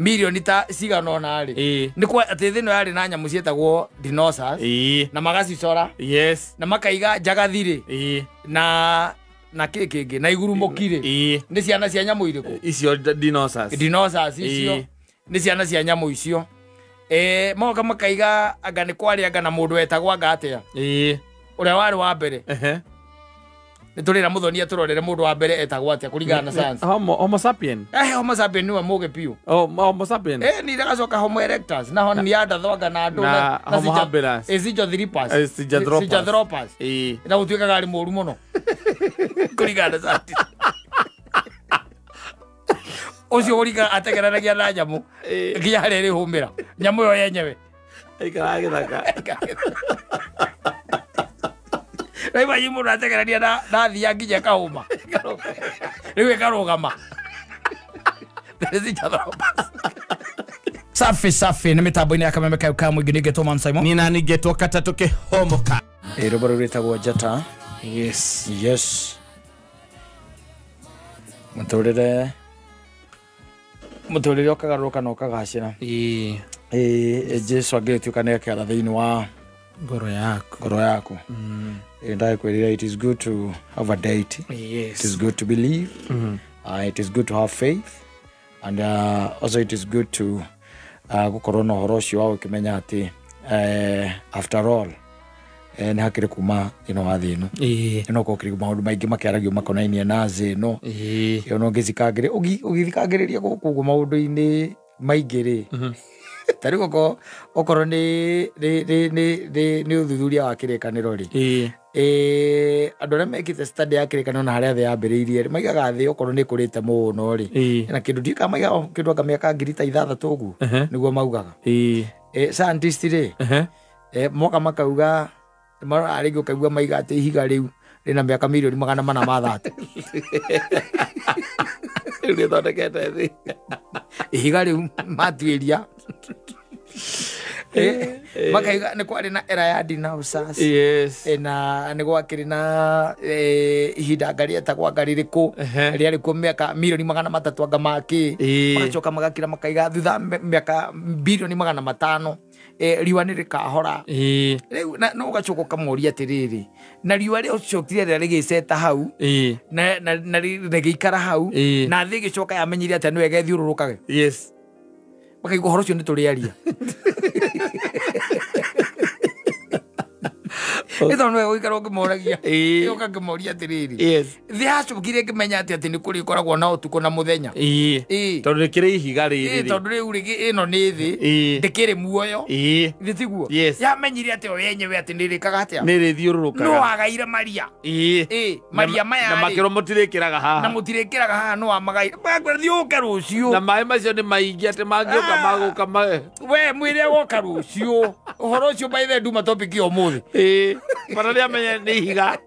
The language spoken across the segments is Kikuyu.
Milioni ta cigana ũna rĩ, nĩ kwa atĩ thĩ ĩno yarĩ na nyamũ ciĩtagwo dinosaurs na magacicora na makaiga njagathi rĩ na kĩ kĩngĩ na igurumũki rĩ, nĩ ciana cia nyamũ irĩkũ? Icio dinosaurs. Dinosaurs icio nĩ ciana cia nyamũ icio. Moka makaiga anga nĩ kwarĩ anga na mũndũ wetagwo anga atĩa, ũrĩa warĩ wa mbere. Nĩ tũrĩra mũthoni atũrorere mũndũ wa mbere etagwo atĩa kũringana na science. Homo sapien. Homo sapien nĩwe mũgĩ biũ. Oh, Homo sapien. Nĩ ndagacoka Homo erectus na Neanderthal anga na andũ na Homo habilis. Zinjanthropus. Zinjanthropus. Zinjanthropus. Na gũtuĩkaga arĩ mũũru mũno kũringana na science. Ũcio ũringaga ategeranagia na nyamũ nginya harĩa ĩrĩhũmĩra nyamũ ĩyo yenyewe. Aikaraga gĩthaka. Rĩu manyi mũndũ ategerania na thia nginya ĩkahũma, rĩu ĩkarũgama. Safi safi nĩ mĩtambo-inĩ ya kameme kau ka mũingĩ nĩngetwo Man Simon. Nina nĩngetwo katatũ kĩhomoka. Rwĩmbo rũu rwĩtagwo Njata. Yes. Yes. Mũtũrĩre ũkagarũrũka na ũkagacĩra. Jesu angĩtuĩka nĩ akĩara thĩinĩ wa ngoro yaku. Ngoro yaku. Ndakwĩrire it is good to have a deity. Yes. It is good to believe. It is good to have faith. And also it is good to gũkorwo na ũhoro ũcio wa gũkĩmenya atĩ after all nĩ hakĩrĩ kuma thĩinĩ wa thĩ ĩno. Ĩno gũkĩrĩ maũndũ maingĩ makĩaragio makonainie na thĩ ĩno. Ĩno ũgĩthikangĩrĩria gũkũ ũguo maũndũ-inĩ maingĩ rĩ, ta rĩu okorwo nĩ ũthuthuria wa kĩrĩkanĩro rĩ, andũ arĩa mekĩte study ya kĩrĩkanĩro na harĩa thĩ yambĩrĩirie rĩ, maigaga thĩ okorwo nĩ ĩkũrĩte mũno rĩ, na kĩndũ ndiũĩ kana maigaga kĩndũ anga mĩaka 6,000 ũguo nĩguo maugaga. Scientist rĩ, moka makauga marora rĩngĩ ũkaigua maiga atĩ ihiga rĩu rĩna mĩaka 430 million. Rĩu rĩthondekete thĩ. Ihiga rĩu matuĩria makaiga nĩ kwarĩ na era ya dinosaurs. Yes. Na nĩ gwakĩrĩ na ihinda anga rĩetagwo anga rĩrĩkũ rĩarĩ kuo mĩaka 300 million anga makĩ. Magacoka magakira makaiga thutha mĩaka 500 billion riũa nĩ rĩkahora. Rĩu no ũgacoka ũkamoria atĩrĩrĩ, na riũa rĩacokire rĩrĩa rĩgĩceta hau na rĩgĩikara hau na thĩ ĩgĩcoka yamenyire atĩa nĩ wega ĩthiũrũrũkage. Yes. Makaigua ũhoro ũcio nĩ tũrĩaria. Nĩ tondũ nĩwe gũikara ũkĩmoragia. Ũka ngĩmoria atĩrĩrĩ, thĩ yacokire ĩkĩmenya atĩ nĩ kũrĩ ĩkoragwo na ũtukũ na mũthenya. Tondũ rĩkĩrĩ ihiga rĩrĩ. Tondũ rĩu rĩ ĩno nĩ thĩ ndĩkĩrĩ muoyo. Thĩ tiguo? Yes. Yamenyire atĩ o yenyewe atĩ nĩ ĩrĩkaga atĩa? Nĩ ĩrĩthiũrũrũkaga. No wagaire maria. Maria maya na makĩrwo mũtirĩkĩraga haha. Na mũtirĩkĩraga haha no wamagaire. Makwĩra thiĩ ũke rũciũ. Na maĩ macio nĩ maingĩ atĩ mangĩũka magũka We mwĩre agoka rũciũ. Ũhoro ũcio by the way nduma topic ya ũmũthĩ. Bata nĩ amenye nĩ ihiga.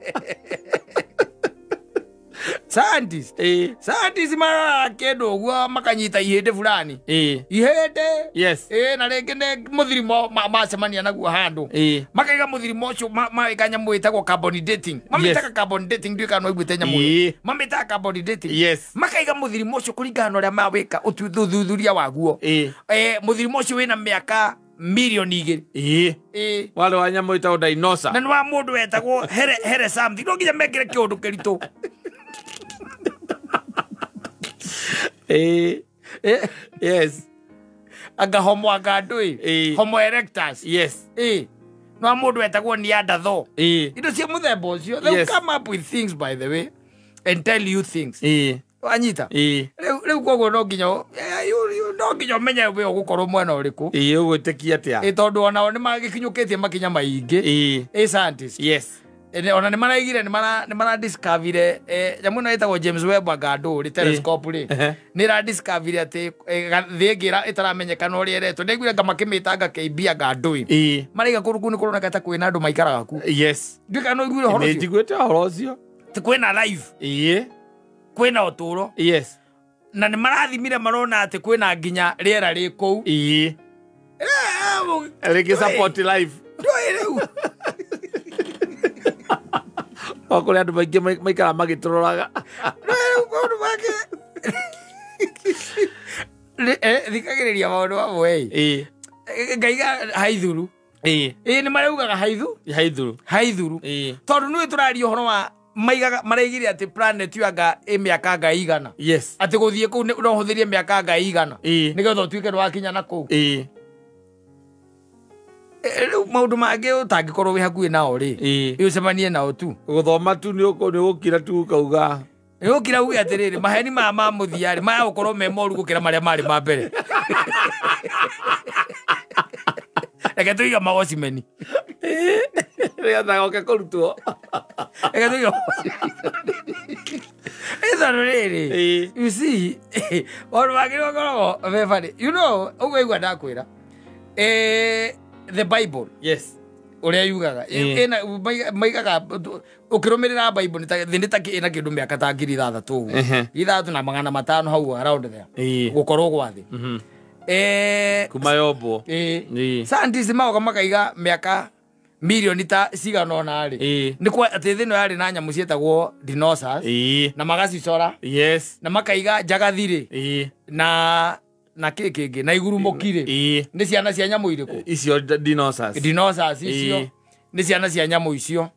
Scientist. Scientist maroraga kĩndũ ũguo makanyita ihĩndĩ fulani. Ihĩndĩ. Yes. Na rĩngĩ nĩ mũthirimo macemania naguo handũ. Makaiga mũthirimo ũcio mawĩka nyamũ ĩtagwo carbon dating. Mamĩtaga carbon dating, ndiũĩ kana no iguĩte nyamũ ĩyo. Mamĩtaga carbon dating. Yes. Makaiga mũthirimo ũcio kũringana na ũrĩa mawĩka ũthuthuria waguo. Mũthirimo ũcio wĩna mĩaka 2 million. Warĩ wa nyamũ ĩtagwo dinosaur. Na nĩ wa mũndũ wetagwo here something. No nginya mekĩre kĩũndũ kĩritũ. Yes. Anga homo anga ndũĩ. Homo erectus. Yes. No wa mũndũ wetagwo Neanderthal. Indo cia mũthemba ũcio. They will come up with things by the way and tell you things. Wanyita? Rĩu koguo no nginya no nginya ũmenye we ũgũkorwo mwena ũrĩkũ. Ũgwĩtĩkia atĩa? Tondũ onao nĩ magĩkinyũkĩtie makinya maingĩ. Scientist. Yes. Ona nĩ maraigire nĩ mara discoverire nyamũ ĩno ĩtagwo James Webb anga ndũ rĩ telescope rĩ, nĩ ĩra discoverire atĩ thĩ ĩngĩ ĩtaramenyekana ũrĩa ĩretwo. Ndaiguire nga makĩmĩtanga KB anga ndũĩ. Maraiga kũndũ kũu nĩ kũroneka ta kwĩna andũ maikaraga kuo. Yes. Ndiũĩ kana no ũiguire ũhoro Nĩ ũcio. njiguĩte ũhoro ũcio. Atĩ kwĩna life. Kwĩna ũtũũro. Yes. Na nĩ marathimire marona atĩ kwĩna nginya rĩera rĩ kũu. Rĩngĩ support life. Ndũĩ rĩu. O kũrĩ andũ maingĩ maikaraga magĩtũroraga. Ndũĩ rĩu maũndũ make. Thikagĩrĩria maũndũ mamwe ĩ ngaiga haithuru ĩ ĩ nĩ maraugaga haithu haithuru haithuru ĩ tondũ nĩwe tũraria ũhoro wa maigaga maraigire atĩ planet ĩyo anga ĩ mĩaka anga igana yes atĩ gũthiĩ kũu no ũhũthĩrie mĩaka anga igana ĩ nĩgetha ũtuĩke nĩwakinya na kũu ĩ rĩu maũndũ mangĩ ũtangĩkorwo wĩ hakuhĩ nao rĩ ĩ ĩ ũcemanie nao tu gũthoma tu nĩ ũgũkira tu ũkauga nĩũkira uge atĩrĩrĩ maheni maya ma mũthia rĩ maya gũkorwo me moru gũkĩra marĩa marĩ ma mbere reke tũiga mawocimeni nĩgetha goke kũrutwo reke tũiga ĩ tondũ rĩrĩ ĩ you see maũndũ mangĩ nĩmakoragwo me funny you know ũguo igua ndakwĩra the bible yes ũrĩa yugaga Ĩ. Maigaga ũkĩrũmĩrĩra bible nĩ ta- thĩ nĩ ta ĩna kĩndũ mĩaka ta 6,000 ũguo Ehe. 6,500 hau around there ĩ gũkorwo gwa thĩ Mhm. kuma yombwo ĩ ĩ scientists magoka makaiga mĩaka mirioni ta cigana ũna rĩ ĩ nĩ kwa atĩ thĩ ĩno yarĩ na nyamũ ciĩtagwo dinosaurs ĩ na magacicora yes na makaiga njagathi rĩ ĩ na kĩ kĩngĩ na igurumũki rĩ ĩ nĩ ciana cia nyamũ irĩkũ icio dinosaurs dinosaurs icio Ĩ. nĩ ciana cia nyamũ icio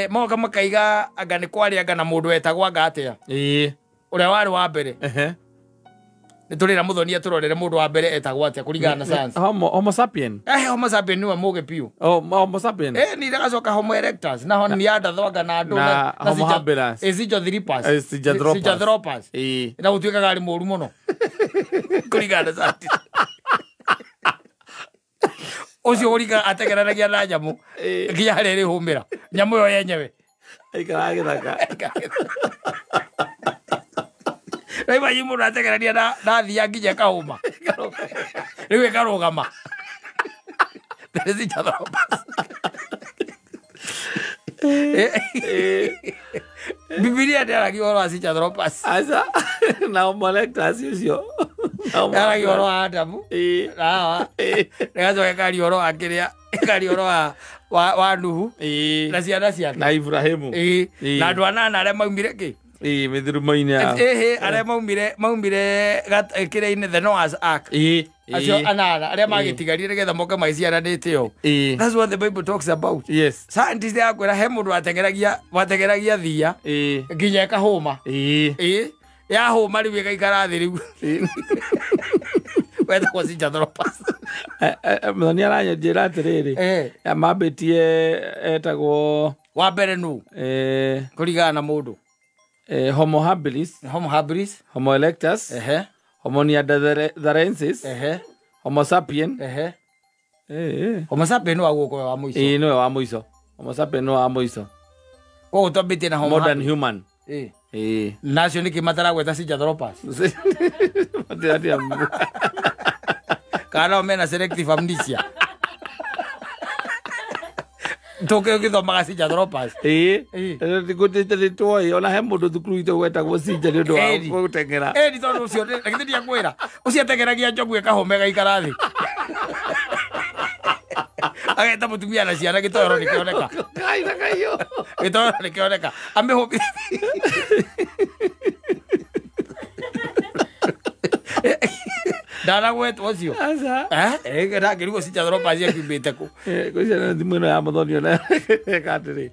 magoka makaiga anga nĩ kwarĩ anga na mũndũ wetagwo anga atĩa ĩ ũrĩa warĩ wa mbere ehe nĩ tũrĩra mũthonia tũrorere mũndũ wa mbere etagwo atĩa kũringana na science homo sapien homo sapien nĩwe mũgĩ biũ oh homo sapien nĩ agacoka homo erectus na homo neanderthal anga na andũ Na Homo habilis. Zinjanthropus. Zinjanthropus. Zinjanthropus. ĩ na gũtuĩkaga arĩ mũru mũno kũringana na science ũcio ũringaga ategeranagia na nyamũ Ĩ. nginya harĩa ĩrĩhũmĩra nyamũ ĩyo yenyewe aikaraga gĩthaka rĩu manyi mũndũ ategerania na thia nginya ĩkahũma rĩu ĩkarũgama That is Zinjanthropus. Bibilia ndĩaragia ũhoro wa Zinjanthropus. aca na homo erectus ũcio Na Homo Yaragia ũhoro wa Adamu ĩ na Hawa ĩ ĩgacoka ĩkaria ũhoro wa kĩrĩa ĩkaria ũhoro wa Nuhu ĩ na ciana ciake na Ibrahimu Ĩ, Ĩ. na andũ anana arĩa maumire kĩ ĩ mĩthurumo-inĩ yao ĩhĩ arĩa maumire kĩrĩa-inĩ the Noah's Ark ĩ acio ĩ anana arĩa magĩtigarire nĩgetha moke magĩciaranĩte ũũ ĩ That's what the Bible talks about. yes Scientist yakwĩra he mũndũ wateng'eragia thia ĩ nginya ĩkahũma ĩ ĩ yahũma rĩu ĩgaikara thĩ rĩu wetagwo Zinjanthropus. Mũthoni aranjĩra atĩrĩrĩ mambĩtie etagwo wa mbere nũ kũringana na mũndũ homo habilis homo habilis homo erectus ehe homo neanderthalensis ehe homo sapien ehe ĩ homo sapien wa gũkũ wa mũico ĩ nĩwe wa mũico homo sapien nĩwe wa mũico koguo twambĩtie na homo modern habilis. human Ĩ. ĩ nacio nĩkĩ mataragweta Zinjanthropus kana nao mena selective amnesia tũkĩ ũgĩthomaga Zinjanthropus ĩ Ĩ. nĩtwoĩ ona he mũndũ thukuru itũ gwetagwo cinja nĩ ũndũ wa Ĩni. gũteng'era ĩni tondũ ũcio na githĩ ndiakwĩra ũcio ateng'eragia njogu ĩkahũma ĩgaikara thĩ ageta mũtumia na ciana gĩtoero nĩkĩoneka Kai na kaiyo gĩtoero nĩkĩoneka amĩhũmithie ndanagwetwo ũcio aca ndangĩrigwo Zinjanthropus akiumĩte kũ gwĩciria thimũ ĩno ya mũthoni ona ĩka atĩrĩ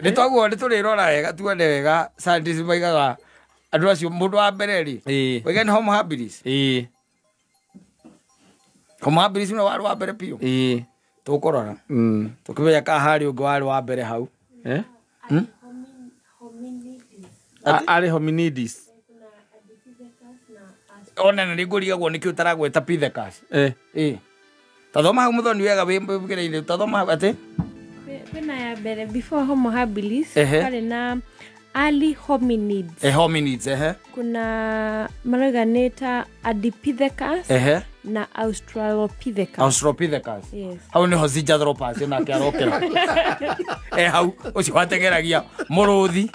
nĩ twaguo nĩ tũrĩrora wega tuone wega scientists maigaga andũ acio mũndũ wa mbere rĩ ĩ waiga nĩ homo habilis ĩ homo habilis nĩwe warĩ wa mbere biũ ĩ tũkũrora tũkĩmenya kana harĩ ũngĩ warĩ wa mbere hau Eh? Hominidis. Arĩ hominidis Kuna Ardipithecus na ona na nĩngũrigagwo nĩkĩ ũtaragweta Pithecus eh ĩ tathoma hau mũthoni wega wĩ kĩrĩa-inĩ tathoma hau atĩ Kwĩna ya mbere before Homo habilis Ehe. kwarĩ na early hominids. Hominids ehe Kuna marauga nĩ ta Ardipithecus ehe na Australopithecus. Australopithecus Yes. hau nĩho Zinjanthropus nake arokĩra e hau ũcio wateng'eragia mũrũthi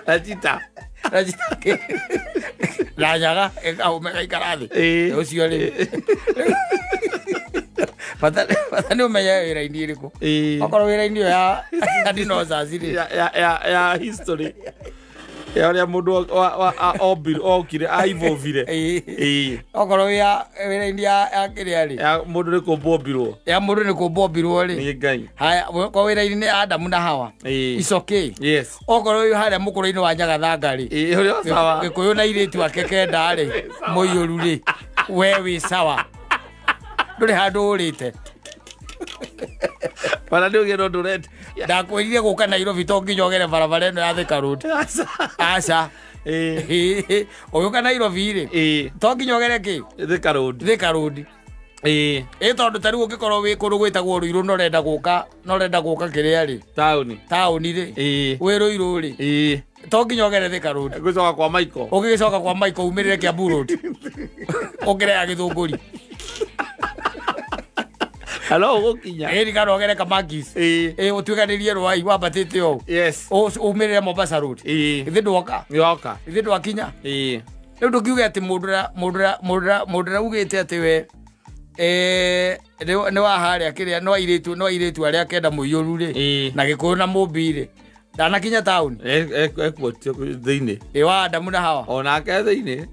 na chita na nyaga ĩkahũma ĩgaikara thĩ Ĩ. ũcio rĩ bata nĩ ũmenye wĩra-inĩ ĩrĩkũ Ĩ. okorwo wĩra-inĩ ĩyo ya dinosaurs rĩ ya history Ya ũrĩa mũndũ okire aivovire. Ĩĩ. Okorwo wĩ wĩra-inĩ ya kĩrĩa rĩ. Ya mũndũ nĩ kũmbwo. Ya mũndũ nĩ kũmbwo rĩ. Nĩ Ngai. Haya kwa wĩra-inĩ ya Adamu na Hawa. It's okay. Yes. Okorwo wĩ harĩa mũkũrũ-inĩ wa Nyagathanga rĩ. Ĩĩ ũrĩa sawa. Gĩkũyũ na airĩtu ake kenda rĩ. Mũiyũru rĩ. We wĩ sawa. Ndũrĩ handũ ũrĩte. Bara nĩ ũgĩe na ũndũ ũrenda. Ndakwĩrire gũka Nairobi to nginya ũgere barabara ĩno ya Thika Road. Aca. Ũgĩũka Nairobi rĩ. To nginya ũgere kĩ? Thika Road. Thika Road. Ĩĩ. Ĩ tondũ ta rĩu ũngĩkorwo wĩ kũndũ gwĩtagwo Ruiru na ũrenda gũka na ũrenda gũka kĩrĩa rĩ. Taũni. Taũni rĩ. Ĩĩ. Wĩ Ruiru rĩ. Ĩĩ. To nginya ũgere Thika Road. Gũcoka kwa Michael. Ũgĩgĩcoka kwa Michael umĩrĩre Kiambu Road. Ũkĩre ya Gĩthũngũri. Hello, gũkinya. Ĩĩ kana ũgere Kamakis. Ĩĩ. Ĩĩ ũtuĩkanĩrie Rwai wambatĩte ũũ. Yes. Umĩrĩre Mombasa Road. Ĩĩ. Ithe ndwoka. Nĩwoka. Ithe ndwakinya. Ĩĩ. Rĩu ndũkiuge atĩ mũndũ ũrĩa ugĩte atĩ we nĩ wa harĩa kĩrĩa no airĩtu arĩa kenda mũiyũru rĩ. Na Gĩkũyũ na Mũmbi rĩ. Ndanakinya taũni. Ekuo thĩinĩ. Ĩ wa Adamu na Hawa. Onake thĩinĩ.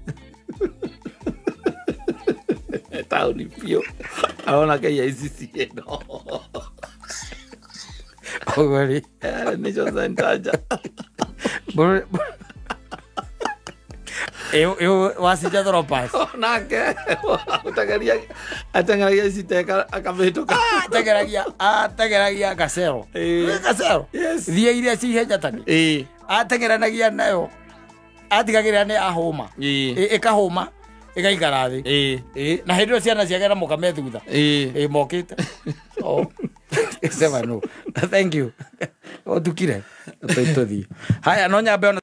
Taũni biũ. Arona KICC ĩno. Ũguo rĩ. Nĩcio centaja. Ĩyo wacinja thoropas. Onake ateng'eragia citeka akamĩhĩtũka. Ateng'eragia gacero. Gacero. Yes. Thiĩ iria ci ihenya tani. Ĩĩ. Ateng'eranagia nayo. Atigagĩrĩra nĩ ahũma. Ĩĩ. Ĩkahũma. Ĩgaikara thĩ. Ĩĩ. Na hĩndĩ ĩyo ciana ciagera mũkame thutha. Ĩĩ. Ĩĩ mokĩte. Oh. Sema no. Thank you. Ũtukire. Tũthiĩ. Haya no nyambe ona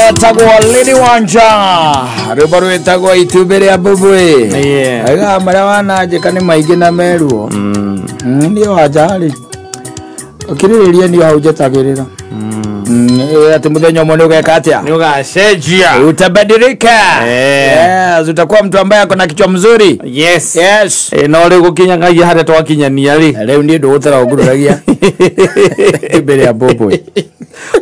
etagwo Lady Wanja rwĩmbo rwĩtagwo itumbĩ rĩa mbũmbũĩ. Aiga marĩa wananjĩka nĩ maingĩ na meruo. Niĩ Wanja rĩ ũkirĩrĩrie niĩ hau njetagĩrĩra atĩ mũthenya ũmwe nĩ ũgeka atĩa? Nĩ ũgacenjia. Utabadilika. Yes, utakuwa mtu ambaye ako na kichwa mzuri. Yes. Yes. No rĩu gũkinyanagia harĩa twakinyania rĩ. Rĩu niĩ ndũgũtara ũngururagia itumbĩ rĩa mbũmbũĩ.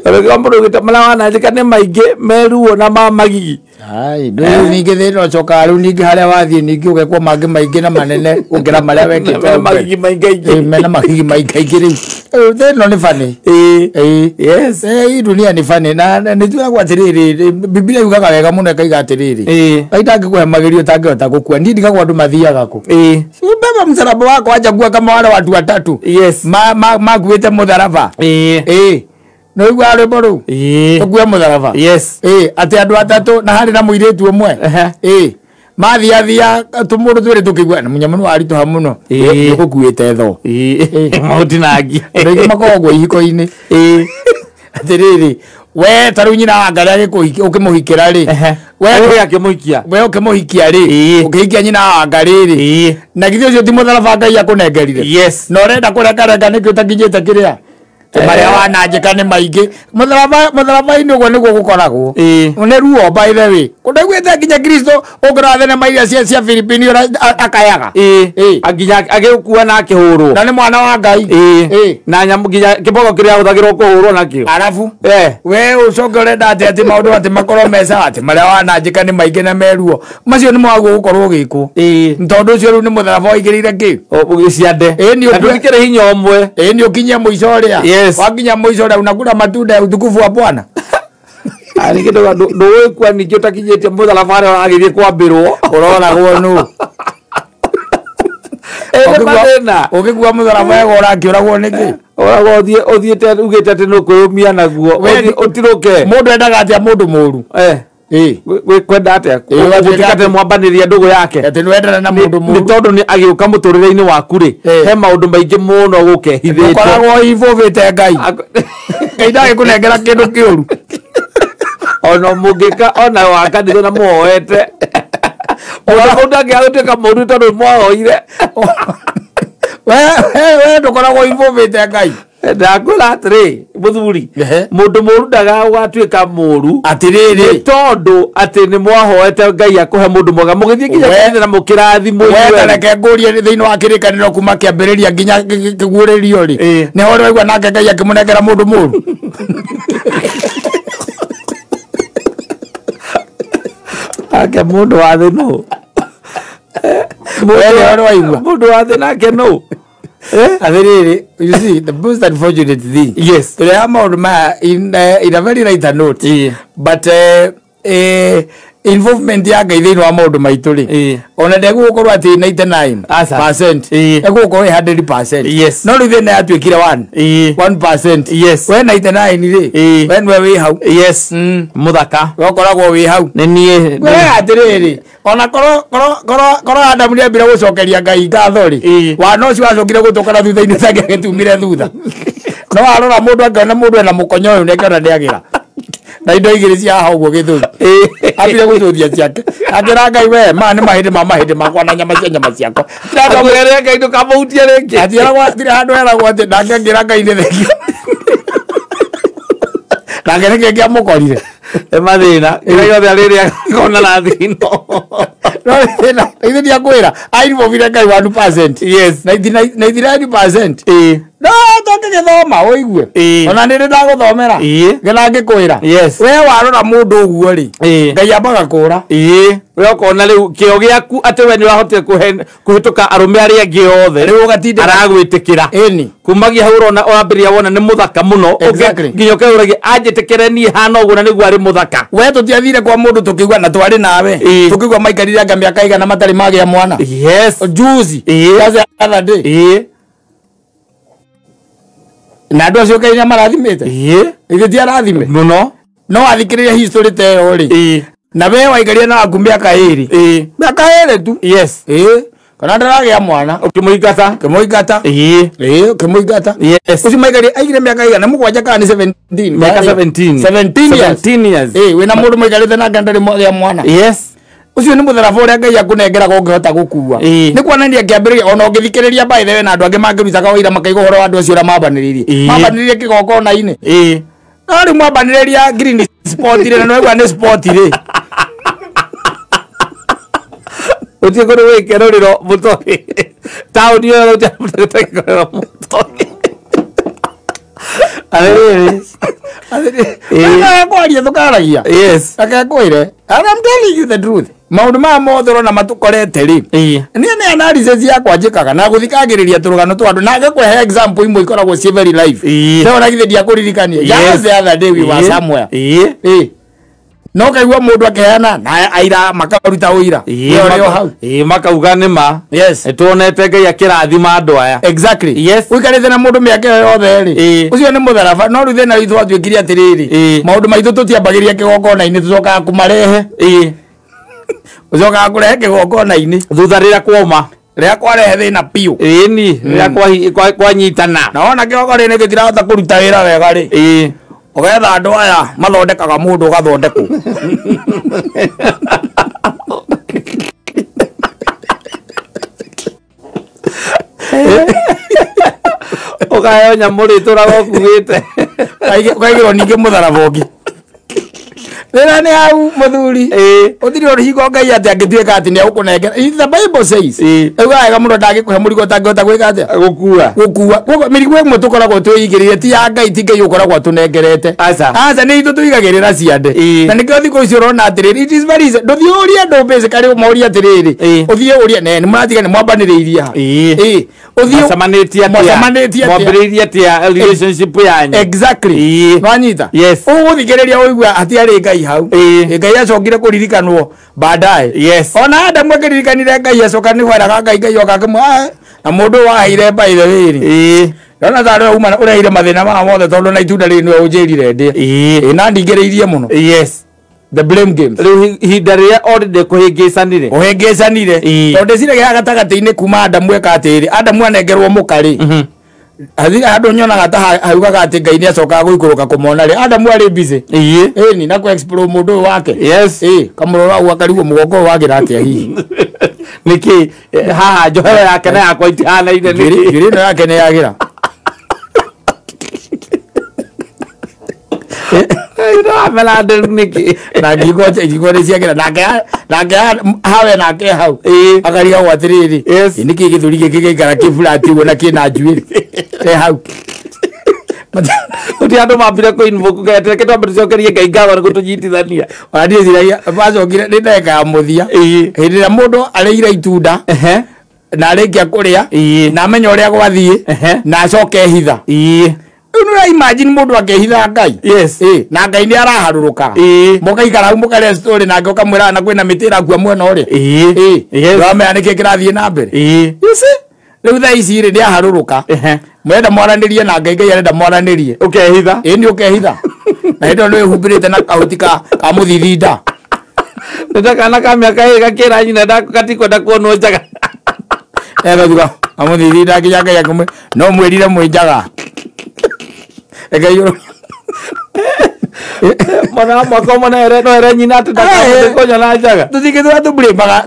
Rĩu mũndũ ũgĩte marĩa wananjĩka nĩ maingĩ meruo na ma magigi. Ai, rĩu ningĩ thĩna ũcokaga rĩu ningĩ harĩa wathiĩ ningĩ ũgekwo mangĩ maingĩ na manene gũkĩra marĩa wekĩte. Magigi maingaingĩ. Mena magigi maingaingĩ rĩu. Thĩna nĩ funny. Ĩĩ. Yes. Hii dunia nĩ funny na nĩ tuagwo atĩrĩrĩ Biblia yugaga wega mũno ĩkaiga atĩrĩrĩ. Ĩĩ. Ngai ndangĩkũhe magerio ũtangĩhota gũkua. Niĩ ndigagwo andũ mathiaga kũ. Ĩĩ. Ubeba msalaba wako acha kuwa kama wale watu watatu. Yes. Makuĩte mũtharaba. Ĩĩ. Ĩĩ. No igua rwĩmbo rũu. Ĩĩ. Tũkue mũtharaba. Yes. Ĩĩ, atĩ andũ atatũ na harĩ na mũirĩtu ũmwe. Ĩĩ. Mathiathia tũmũndũ twĩrĩ tũkĩigua na mũnyamũ nĩ waritũha mũno. Ĩĩ. Nĩũgũkuĩte tho. Ĩĩ. Maũtinangi. Andũ aingĩ makoragwo ihiko-inĩ. Ĩĩ. Atĩrĩrĩ, we ta rĩu nyina wa Ngarĩ ũkĩmũhikĩra rĩ. We akĩmũhikia. We ũkĩmũhikia rĩ. Ĩĩ. Ũkĩhikia nyina wa Ngarĩ rĩ. Ĩĩ. Na githĩ ũcio ti mũtharaba Ngai akũnengerire. Yes. Na ũrenda kũrengarenga nĩkĩ ũtakinyĩte kĩrĩa? Marĩa wananjĩka nĩ maingĩ. Mũtharaba-inĩ ũguo nĩguo gũkoragwo. Ĩĩ. Nĩ ruo by the way. Kũndaiguĩte nginya Kristo ũngĩrora thenema iria cia Philippines ũrĩa akayaga. Ĩĩ. Nginya agĩkua na akĩhũrwo. Na nĩ mwana wa Ngai. Ĩĩ. Na nyamũ nginya kĩboko kĩrĩa ahũthagĩrwo kũhũrwo nakĩo. Arabu. We We ũcoke ũrenda atĩ atĩ maũndũ atĩ makorwo me sawa atĩ marĩa wananjĩka nĩ maingĩ na meruo. Macio nĩ mwaguo gũkorwo ũgĩkwo. Ĩĩ. Tondũ ũcio rĩu nĩ mũtharaba waigĩrĩire kĩ? Ciande. Ĩĩ nĩ Na ndũgĩkĩrĩ hinya ũmwe. Ĩĩ nĩ ũkinyie mũico ũrĩa. Yes. Wakinya mũico ũrĩa unakula matunda ya utukufu wa Bwana. Arĩ kĩndũ ndũgũkua ningĩ ũtakinyĩtie mũtharaba harĩa ũragĩthiĩ kwambĩrwo. Ũroragwo nũ? Ĩĩ Ũgĩkua mũtharaba wega ũrakĩũragwo nĩkĩ? Ũragwo ũthiĩte ugĩte atĩ nĩ ũkwĩyũmia naguo. Ũtirũke. Mũndũ endaga atĩa mũndũ mũru? Ĩĩ. Kwenda atĩa? Gũtuĩka atĩ mwambanĩria ndũgũ yake. Atĩ nĩwendana na mũndũ mũru. Nĩ tondũ nĩ agĩũka mũtũrĩre-inĩ waku rĩ, he maũndũ maingĩ mũno gũkehithĩte. Ũkoragwo ivũvĩte Ngai. Ngai ndagĩkũnengera kĩndũ kĩũru. Ona mũngĩka ona wa kanitha na mũhoete. Ona mũndũ angĩaga gũtuĩka mũru tondũ mwahoire. We ndũkoragwo involved Ngai. Ndakwĩra atĩrĩ mũthuri, mũndũ mũru ndaga ũgatuĩka mũru Atĩrĩrĩ, tondũ atĩ nĩ mwahoete Ngai akũhe mũndũ mwega mũgĩthiĩ nginya kanitha na mũkĩrathimwo we inyuĩ. tareke ngũrie thĩinĩ wa kĩrĩkanĩro kuma kĩambĩrĩria nginya kĩguũrĩrio rĩ, nĩho ũraigua nake Ngai akĩmũnengera mũndũ mũru. Ake mũndũ wa thĩ nũ? We nĩho ũraigua. Mũndũ wa thĩ nake nũ? Atĩrĩrĩ, you see the most unfortunate thing, Yes. tũreha maũndũ maya in a very lighter note, but involvement ya Ngai thĩinĩ wa maũndũ maitũ rĩ, ona ndegũgũkorwo atĩ 99%, Aca. Egũgũkorwo ĩ 100%. Yes. No rĩu thĩna yatuĩkire 1 1%. Yes. We 99 rĩ, we nĩwe wĩ hau. Yes. Mũthaka. We ũkoragwo wĩ hau. Nĩ niĩ. We atĩrĩrĩ, ona korwo Adamu nĩambire gũcokeria Ngai ngatho rĩ, wana ũcio wacokire gũtũkana thutha-inĩ tangĩagĩtumire thutha. No arora mũndũ angĩona mũndũ ena mũkonyo ũyũ nĩangĩona nĩagĩra na indo igĩrĩ cia haha ũguo gĩthũri, ambire gũcũthia ciake akĩra Ngai, we maya nĩ mahĩndĩ ma mahĩndĩ makwa na nyama cia nyama ciakwa. Akwĩra Ngai ndũkamũhutie rĩngĩ. Hatirĩ handũ heragwo atĩ nake angĩra Ngai nĩ thengio nake nĩkĩ kĩamũkorire. Nĩ mathĩna kĩrĩa gĩothe arĩrĩa kona na thino. No thĩna ithe ndiakwĩra ainvolvire Ngai 1%. Yes. 99%. No tũngĩgĩthoma ũigue, ona nĩ rĩ ndagũthomera ngĩna ngĩkwĩra, Yes. we warora mũndũ ũguo rĩ, Ngai ambaga kũra. We ũkona rĩu kĩo gĩaku atĩ we nĩ ũrahotire kũhĩtũka arũme arĩa angĩ othe, Rĩu ũgatindĩka. Aragwĩtĩkĩra. Ĩni. Kumagia hau ũrona ũrambĩrĩria wona nĩ mũthaka mũno. Exactly. Nginya ũkeyũragia anjĩtĩkĩre niĩ hana ũguo na nĩguo arĩ mũthaka. We tũtiathire kwa mũndũ tũkĩigua na twarĩ nawe, tũkĩigua maikarire anga mĩaka igana matarĩ magĩa mwana? Yes. Juzi, just the other day. Na andũ acio Ngai nĩamarathimĩte. Ithe ti arathime? Mũno. No athikĩrĩria history ta ĩyo rĩ, na we waikarire na waku mĩaka ĩrĩ, mĩaka ĩrĩ tu, Yes. Kana ndaragĩa mwana. Ũkĩmũingata. Ũkĩmũingata. Ũkĩmũingata. Yes. Ũcio maikarire aigire mĩaka igana mũgwanja kana nĩ 17? Mĩaka 17. 17 years. 17 years. Wĩna mũndũ mũikarĩte nake ndarĩ mwagĩa mwana. Yes. Ũcio nĩ mũtharaba ũrĩa Ngai akũnengeraga ũngĩhota gũkua. Nĩ kuonania kĩambĩrĩria ona ũngĩthikĩrĩria, by the way, na andũ angĩ mangĩrutaga ũira makaigua ũhoro wa andũ acio ũrĩa mambanĩrĩirie, mambanĩrĩirie kĩgongona-inĩ. No rĩu mwambanĩrĩria green spot rĩ, na nĩwaigua nĩ spot rĩ. Gũtirĩ kũndũ gwĩkerũrĩro mũtoĩ taũni ĩyo gũtirĩ mũtoĩ. Atĩrĩrĩ. Kwaria tũkaragia. Yes. Reke ngwĩre, and I'm telling you the truth, maũndũ maya mothe ũrona matũkorete rĩ, niĩ nĩ analysis yakwa njĩkaga na gũthikagĩrĩria tũrũgano twa andũ na ngakũhe example imwe ikoragwo ciĩ very live. No ona githĩ ndiakũririkania? Just the other day we were somewhere. No kaigua mũndũ akĩheana na aira makaruta ũira. We ũrĩ o hau. Makauga nĩ ma. Yes. Nĩtuonete Ngai akĩrathima andũ aya. Exactly. Yes. Ũikarĩte na mũndũ mĩaka ĩyo yothe rĩ, ũcio nĩ mũtharaba. No rĩu thĩna witũ watuĩkire atĩrĩrĩ, maũndũ maitũ tũtiambagĩrĩria kĩgongona-inĩ, tũcokaga kũmarehe, ũcokaga kũrehe kĩgongona-inĩ thutha rĩrĩa kwoma. Rĩrĩa kwarehe thĩna biũ. Ĩni rĩrĩa kwanyitana. Na wona kĩgongona-inĩ gĩtirahota kũruta wĩra wega rĩ, ũgetha andũ aya mathondekaga mũndũ ũgathondekwo. Ũkaheo nyamũ rĩtũraga ũkuĩte. Ũkaigĩrwo ningĩ mũtharaba ũngĩ. Thĩna nĩ hau mũthuri. Ũtirĩ ũhingo Ngai atĩ angĩtuĩka atĩ nĩ egũkũnengera. The Bible says, ĩugaga wega mũno, ndangĩkũhe mũrigo ũtangĩhota gwĩka atĩa? Gũkua. Gũkua. Koguo mĩrigo ĩmwe tũkoragwo twĩigĩrĩire ti ya Ngai, ti Ngai ũkoragwo atũnengerete. Aca. Aca, nĩ itũ tũigagĩrĩra ciande. Na nĩkĩo thikũ ici ũrona atĩrĩrĩ, it is very easy. Ndũthiĩ ũrie andũ basically ũmorie atĩrĩrĩ, ũthiĩ ũrie ne nĩ mũratiga nĩ mwambanĩrĩirie ha? Ũthiĩ Mwacemanĩtie atĩa? Mwacemanĩtie atĩa? Mwambĩrĩirie atĩa relationship yanyu? Exactly. Nwanyita? Yes. Ũgũthikĩrĩria ũigua hatiarĩ Ngai hau. Ngai acokire kũririkanwo baadaye. Yes. Ona Adamu akĩririkanire Ngai acoka nĩ kweraga Ngai, Ngai oka akĩmwĩra, "Ah, na mũndũ ũyũ waheire by the way rĩ, ndona tarĩ uma ũrehire mathĩna maya mothe tondũ na itunda rĩrĩ nĩwe ũnjĩrire ndĩe." Na ndingĩrĩirie mũno. Yes. The blame games. Rĩu ihinda rĩrĩa already kũhĩngĩcanire. Ũhĩngĩcanire. Tondũ ndĩciragia haha gatagatĩ-inĩ kuma Adamu eka atĩrĩ, Adamu anengerwo mũka rĩ, hathire handũ nyonaga ta haugaga atĩ Ngai nĩ acokaga gũikũrũka kũmona rĩ, Adamu arĩ busy. Ĩni na kũ explore mũndũ ũyũ wake. Yes. Kamũrora ũguo akarigwo mũgongo ũyũ wagĩra atĩa hihi. Nĩkĩ haha njohero yake na yakwa itihanaine njuĩrĩ nĩkĩ? ĩno yake nĩ yagĩra. Ndĩramera nderu nĩkĩ? Na ngingo nĩ ciagĩra nake nake hawe nake hau. Ĩĩ. Akarigagwo atĩrĩrĩ, Yes. nĩ kĩ gĩthũri gĩkĩ gĩaikara kĩburati ũguo na kĩna njuĩrĩ e hau. Gũtirĩ andũ mambire kũ-invoke Ngai atĩ reke twambe tũcokerie Ngai ngatho nĩ gũtũnyitithania. Ona niĩ ciragia macokire nĩ ndagĩka ya mũthia. Ĩĩ. Hĩndĩ ĩrĩa mũndũ arĩire itunda Ehe. na arĩkia kũrĩa Ĩĩ. na amenya ũrĩa gwathiĩ Ehe. na acoke ehitha. Ĩĩ. Rĩu nĩ ũra imagine mũndũ akĩhitha Ngai. Yes. Ĩĩ, na Ngai nĩ araharũrũka. Ĩĩ. Mũgaikara hau mũkarĩa story nake ũkamwĩra na kwĩna mĩtĩ ĩrakua mwena ũrĩa. Ĩĩ. Ĩĩ. Yes. Ndũramenya nĩkĩ kĩrathiĩ na mbere. Ĩĩ. You see? Rĩu thaa ici rĩ nĩ aharũrũka. Ehe. Mũrenda mwaranĩrie na Ngai, Ngai arenda mwaranĩrie. Ũkehitha. Ĩĩ nĩ ũkehitha. Na hĩndĩ ĩyo nĩ wĩhumbĩrĩte na kahuti ka mũthithinda. Nĩ ta kana ka mĩaka ĩrĩ gakĩra nyina gatikwenda kuonwo njaga. Egathuga amũthithinda nginya Ngai akĩmwĩra no mwĩrire mwĩ njaga. Ngai Mwana wa mwaka ũmwe no ere nyina atĩ ndakahota kũnyona njaga. Tũtingĩtũra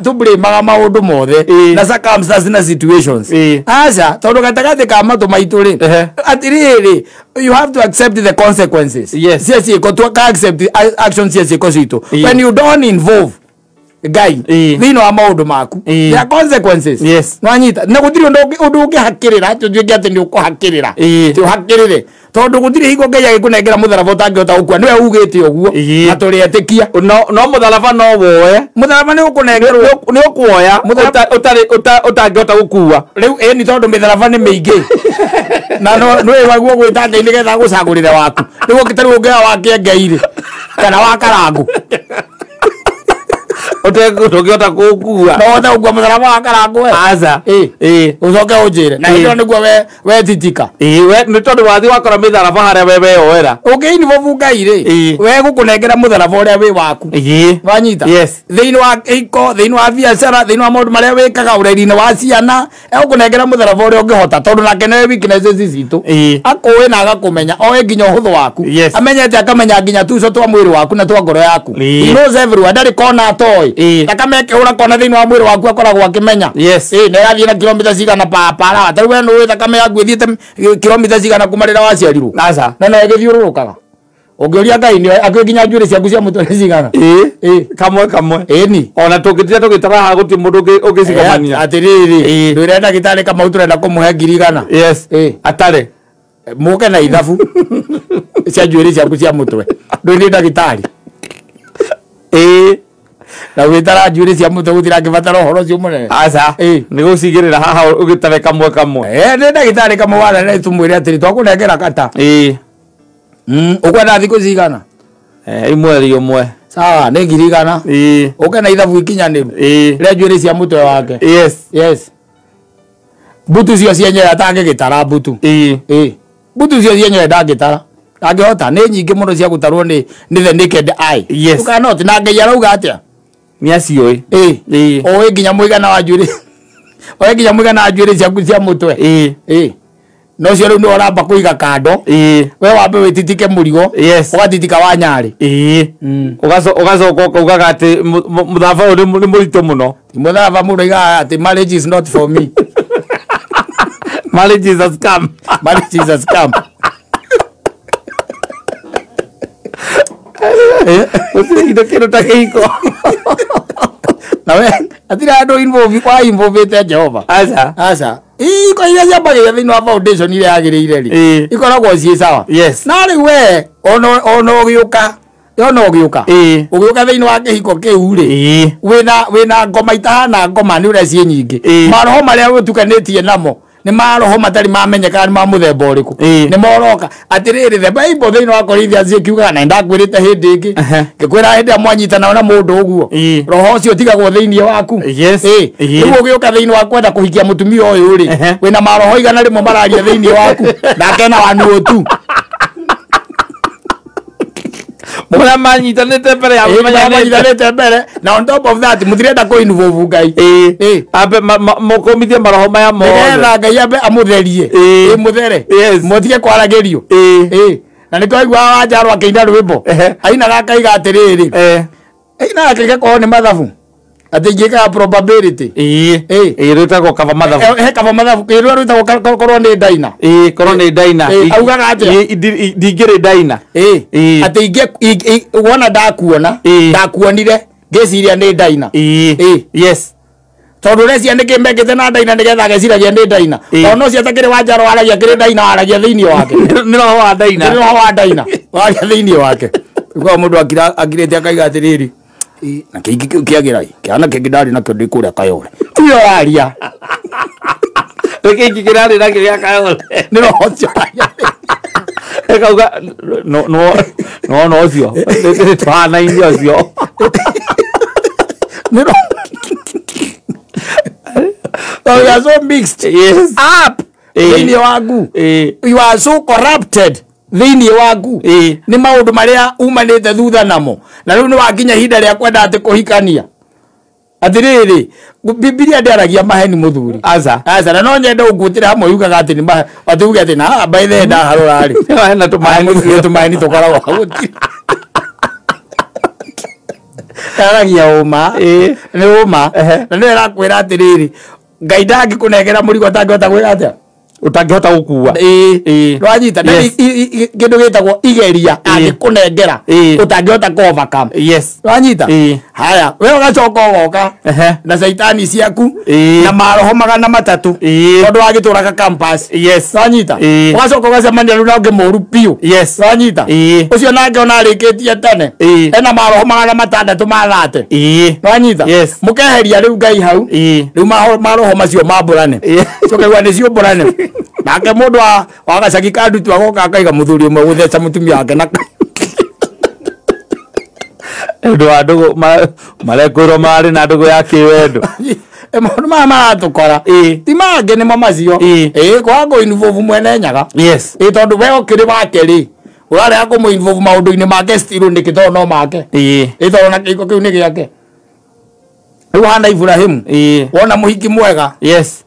tũblĩmaga maũndũ mothe Ĩĩ. na circumstances na situations. Ĩĩ. Aca, tondũ gatagatĩ ka matũ maitũ rĩ, Ehe. atĩrĩrĩ, you have to accept the consequences Yes. cia ciĩko, twaka accept actions cia ciĩko citũ. Ĩĩ. When you don't involve Ngai Ĩĩ. thĩinĩ wa maũndũ maku, Ĩĩ. there are consequences. Yes. Nwanyita na gũtirĩ ũndũ ũngĩhakĩrĩra atĩ ũtuĩke atĩ nĩ ũkũhakĩrĩra. Ĩĩ. Ti ũhakĩrĩre tondũ gũtirĩ hingo Ngai agĩkũnengera mũtharaba ũtangĩhota gũkua, nĩwe ugĩte ũguo Ĩĩ. na tũrĩetĩkia. No mũtharaba no woe. Mũtharaba nĩ ũkũnengerwo. Nĩ ũkuoya ũtarĩ ũtangĩhota gũkua. Rĩu ĩni tondũ mĩtharaba nĩ mĩingĩ na no nĩ waguo gwĩta Ngai nĩgetha agũcagũrĩre waku nĩguo tarĩu ũngĩoya wa kĩengei-rĩ kana wa karangũ Ũtangĩhota kũũkua. no ũhote gũkua mũtharaba wa karangũ we? Aca. Ĩĩ. Ĩĩ. Ũcoke ũnjĩre na Ĩĩ. hĩndĩ ĩyo nĩguo we wetitika. Ĩĩ, we nĩ tondũ wathiĩ wakora mĩtharaba harĩa we weyoera. Ũngĩ-involve Ngai rĩ, Ĩĩ. we gũkũnengera mũtharaba ũrĩa wĩ waku. Ĩĩ. Wanyita? Yes. Thĩinĩ wa iko, thĩinĩ wa biacara, thĩinĩ wa maũndũ marĩa wĩkaga ũreri-inĩ wa ciana, egũkũnengera mũtharaba ũrĩa ũngĩhota tondũ nake nĩwe weaknesses citũ. Ĩĩ. Akũĩ na agakũmenya, oĩ nginya ũhũthũ waku. Yes. Amenyete akamenya nginya tuco twa mwĩrĩ waku na twa ngoro yaku. Ĩĩ. He knows everywhere, ndarĩ kona atoĩ. Ĩĩ. Thakame ĩkĩhũra kona thĩinĩ wa mwĩrĩ waku akoragwo akĩmenya. Yes. Ĩĩ, na ĩrathiĩ na kilomita cigana papara. Ta rĩu we nĩũĩ thakame yaku ĩthiĩte kilomita cigana kuma rĩrĩa waciarirwo? Aca. Na no ĩgĩthiũrũrũkaga. Ũngĩũria Ngai nĩoĩ akĩũĩ nginya njuĩrĩ ciaku cia mũtwe nĩ cigana. Ĩĩ. Ĩĩ. Kamwe kamwe. Ĩni. Ona tũngĩtira tũgĩtara haha gũtirĩ mũndũ ũngĩcigomania. Atĩrĩrĩ, Ĩĩ. ndwĩre ndagĩtarĩ Kamau tũrenda kũmũhe 100,000. Yes. Ĩĩ. Atarĩ. Mũke na ithabu cia njuĩrĩ ciaku cia mũtwe. Ndũĩ nĩ ndagĩtarĩ. Ĩĩ. Na gwĩtara njuĩrĩ cia mũtwe gũtirangĩbatara ũhoro ũcio mũnene. Aca. Ĩĩ. Nĩ gũcigĩrĩra haha ũgĩtare kamwe kamwe. Nĩ ndagĩtarĩ Kamau wanene tũmwĩre atĩrĩ twakũnengera kata. Ĩĩ. Ũkwenda thikũ cigana? Mweri ũmwe. Sawa, nĩ 100,000. Ĩĩ. Ũke na ithabu ikinyanĩru Ĩĩ. rĩa njuĩrĩ cia mũtwe wake. Yes. Yes. Mbutu cio cienyewe atangĩgĩtara mbutu. Ĩĩ. Ĩĩ. Mbutu cio cienyewe ndangĩtara. Ndangĩhota, nĩ nyingĩ mũno cia gũtarwo nĩ the naked eye. Yes. You cannot. Na Ngai arauga atĩa? Nĩ aciũĩ. Ĩĩ. Ĩĩ. Oĩ nginya mũigana wa njuĩrĩ. Oĩ nginya mũigana wa njuĩrĩ ciaku cia mũtwe. Ĩĩ. Ĩĩ. No ũcio rĩu nĩwe ũramba kũiga kando. Ĩĩ. We wambe wĩtitike mũrigo. Yes. Ũgatitika wa nyarĩ. Ĩĩ. Ũgacoka ũkaugaga atĩ mũtharaba ũyũ nĩ mũritũ mũno. Mũtharaba mũndũ aigaga atĩ marriage is not for me. Marriage is a scam. Marriage is a scam. Gũtirĩ indo kĩndũ ta kĩhiko. Na we hatirĩ andũ involve kwa involvĩte Jehova. Aca. Aca. Iko iria ciambagĩrĩria thĩinĩ wa foundation iria yagĩrĩire rĩ. Ĩĩ. Ikoragwo ciĩ sawa. Yes. Na rĩu we ona ũgĩũka ona ũgĩũka. Ĩĩ. Ũgĩũka thĩinĩ wa kĩhiko kĩu rĩ. Ĩĩ. Wĩna ngoma itahana ngoma nĩ ũrĩa ciĩ nyingĩ. Ĩĩ. Maroho marĩa ũtukanĩtie namo nĩ maroho matarĩ mamenyeka nĩ ma mũthemba ũrĩkũ. Ĩĩ. Nĩ moroka. Atĩrĩrĩ, the Bible thĩinĩ wa Corinthians ĩkiugaga na nĩndakwĩrĩte hĩndĩ ĩngĩ. Ehe. Ngĩkwĩra hĩndĩ ĩrĩa mwanyitana na mũndũ ũguo. Ĩĩ. Roho ũcio ũtigagwo thĩinĩ waku. Yes. Ĩĩ. Ĩĩ. Rĩu ũgĩũka thĩinĩ wa kwenda kũhikia mũtumia ũyũ rĩ, Ehe. wĩna maroho 100 mararia thĩinĩ waku. Nake na wanu tu. Mũrĩa manyitanĩte mbere ya Ĩĩ, mũmenyanĩte. manyitanĩte mbere na on top of that mũtirenda kũ involve Ngai. Ĩĩ. Ĩĩ. Ambe mũkũmithie maroho maya mothe. Nĩgetha Ngai ambe amũtherie. Ĩĩ. Ĩ mũthere. Yes. Mũtige kwaragĩrio. Ĩĩ. Ĩĩ. Na nĩkĩo aiguaga Wanjarũ akĩina rwĩmbo. Ehe. Ainaga akaiga atĩrĩrĩ. Eh. Ainaga akaiga korwo nĩ mathabu. Atĩ ingĩkaga probability. Ĩĩ. Ĩĩ. Ĩĩ, rwĩtagwo kaba mathabu. He kaba mathabu ĩrĩa rwĩtagwo korwo nĩ ndaina. Ĩĩ, korwo nĩ ndaina. Ĩĩ, augaga atĩa? Ndingĩrĩ ndaina. Ĩĩ. Ĩĩ. Atĩ wona ndakuona, Ĩĩ. ndakuonire ngĩciria nĩ ndaina. Ĩĩ. Ĩĩ. Yes. Tondũ ũreciria nĩkĩ mekĩte na ndaina nĩgetha ageciragia nĩ ndaina. Ĩĩ. Tondũ no ciatakĩrĩ wa njaro waragia kĩrĩ ndaina waragia thĩinĩ wake. Nĩ roho wa ndaina. Nĩ roho wa ndaina waragia thĩinĩ wake. Kwa mũndũ akirĩte akaiga atĩrĩrĩ, "Ĩ, na kĩingĩ kĩu kĩagĩra ĩ, kĩana kĩngĩ ndarĩ nakĩo ndĩ kũrĩa Kayole." Tiwe waria. Nĩ kĩingĩ kĩrarĩ nakĩo gĩa Kayole. Nĩ roho ũcio waria. Ĩkauga no no no ũcio. Nĩ tũhanaine ũcio. Nĩ roho. So we are so mixed Yes. up Ĩĩ. thĩinĩ waku. Ĩĩ. You are so corrupted thĩinĩ waku. Ĩĩ. Nĩ maũndũ marĩa umanĩte thutha namo. Na rĩu nĩ wakinya ihinda rĩa kwenda atĩ kũhikania. Atĩrĩrĩ, Bibilia ndĩaragia maheni mũthuri. Aca. Aca, na no nyende ũnguĩtĩre hamwe yugaga atĩ nĩ atĩ uge atĩ na by the way ndaharora rĩ. Hena tũmaheni. Mũthuri tũmaheni tũkoragwo hau gũtirĩ. Ndaragia ũma. Ĩĩ. Nĩ ũma. Ehe. Na nĩyo ĩrakwĩra atĩrĩrĩ, Ngai ndangĩkũnengera mũrigo ũtangĩhota gwĩka atĩa? Ũtangĩhota gũkua. Ĩĩ. Ĩĩ. Nĩwanyita? Na Yes. kĩndũ gĩtagwo igeria angĩkũnengera Ĩĩ. ũtangĩhota kũ overcome. Yes. Nĩwanyita? Ĩĩ. Haya, we ũgacoka ũgoka Ehe. na caitani ciaku Ĩĩ. na maroho 300 Ĩĩ. tondũ wagĩtũraga campus. Yes. Nĩwanyita? Ĩĩ. Ũgacoka ũgacemania rĩu na ũngĩ mũru biũ. Yes. Nĩwanyita? Ĩĩ. Ũcio nake ona arĩkĩtie tene. Ĩĩ. Ena maroho 600 ma thate. Ĩĩ. Nĩwanyita? Yes. Mũkeheria rĩu Ngai hau. Ĩĩ. Rĩu maroho macio mambũrane. Ĩĩ. Ũkaigua nĩ ciũmbũrane. Nake mũndũ wa gacagi ka ndutu agoka akaiga mũthuri ũmwe gũtheca mũtumia wake na Ũndũ wa ndũgũ marekwĩrwo marĩ na ndũgũ ya kĩwendo. Maũndũ maya maratũkora. Ĩĩ. Ti mangĩ nĩmo macio. Ĩĩ. Ĩĩ, kwaga kũ involve mwene nyaga. Yes. Ĩĩ, tondũ we ũkĩrĩ wake rĩ, ũrarega kũmũ involve maũndũ-inĩ make still nĩkĩ tondũ no make. Ĩĩ. Ĩĩ, tondũ ona kĩhiko kĩu nĩ gĩake. Rĩu hana Iburahĩmu. Ĩĩ. Wona mũhiki mwega. Yes.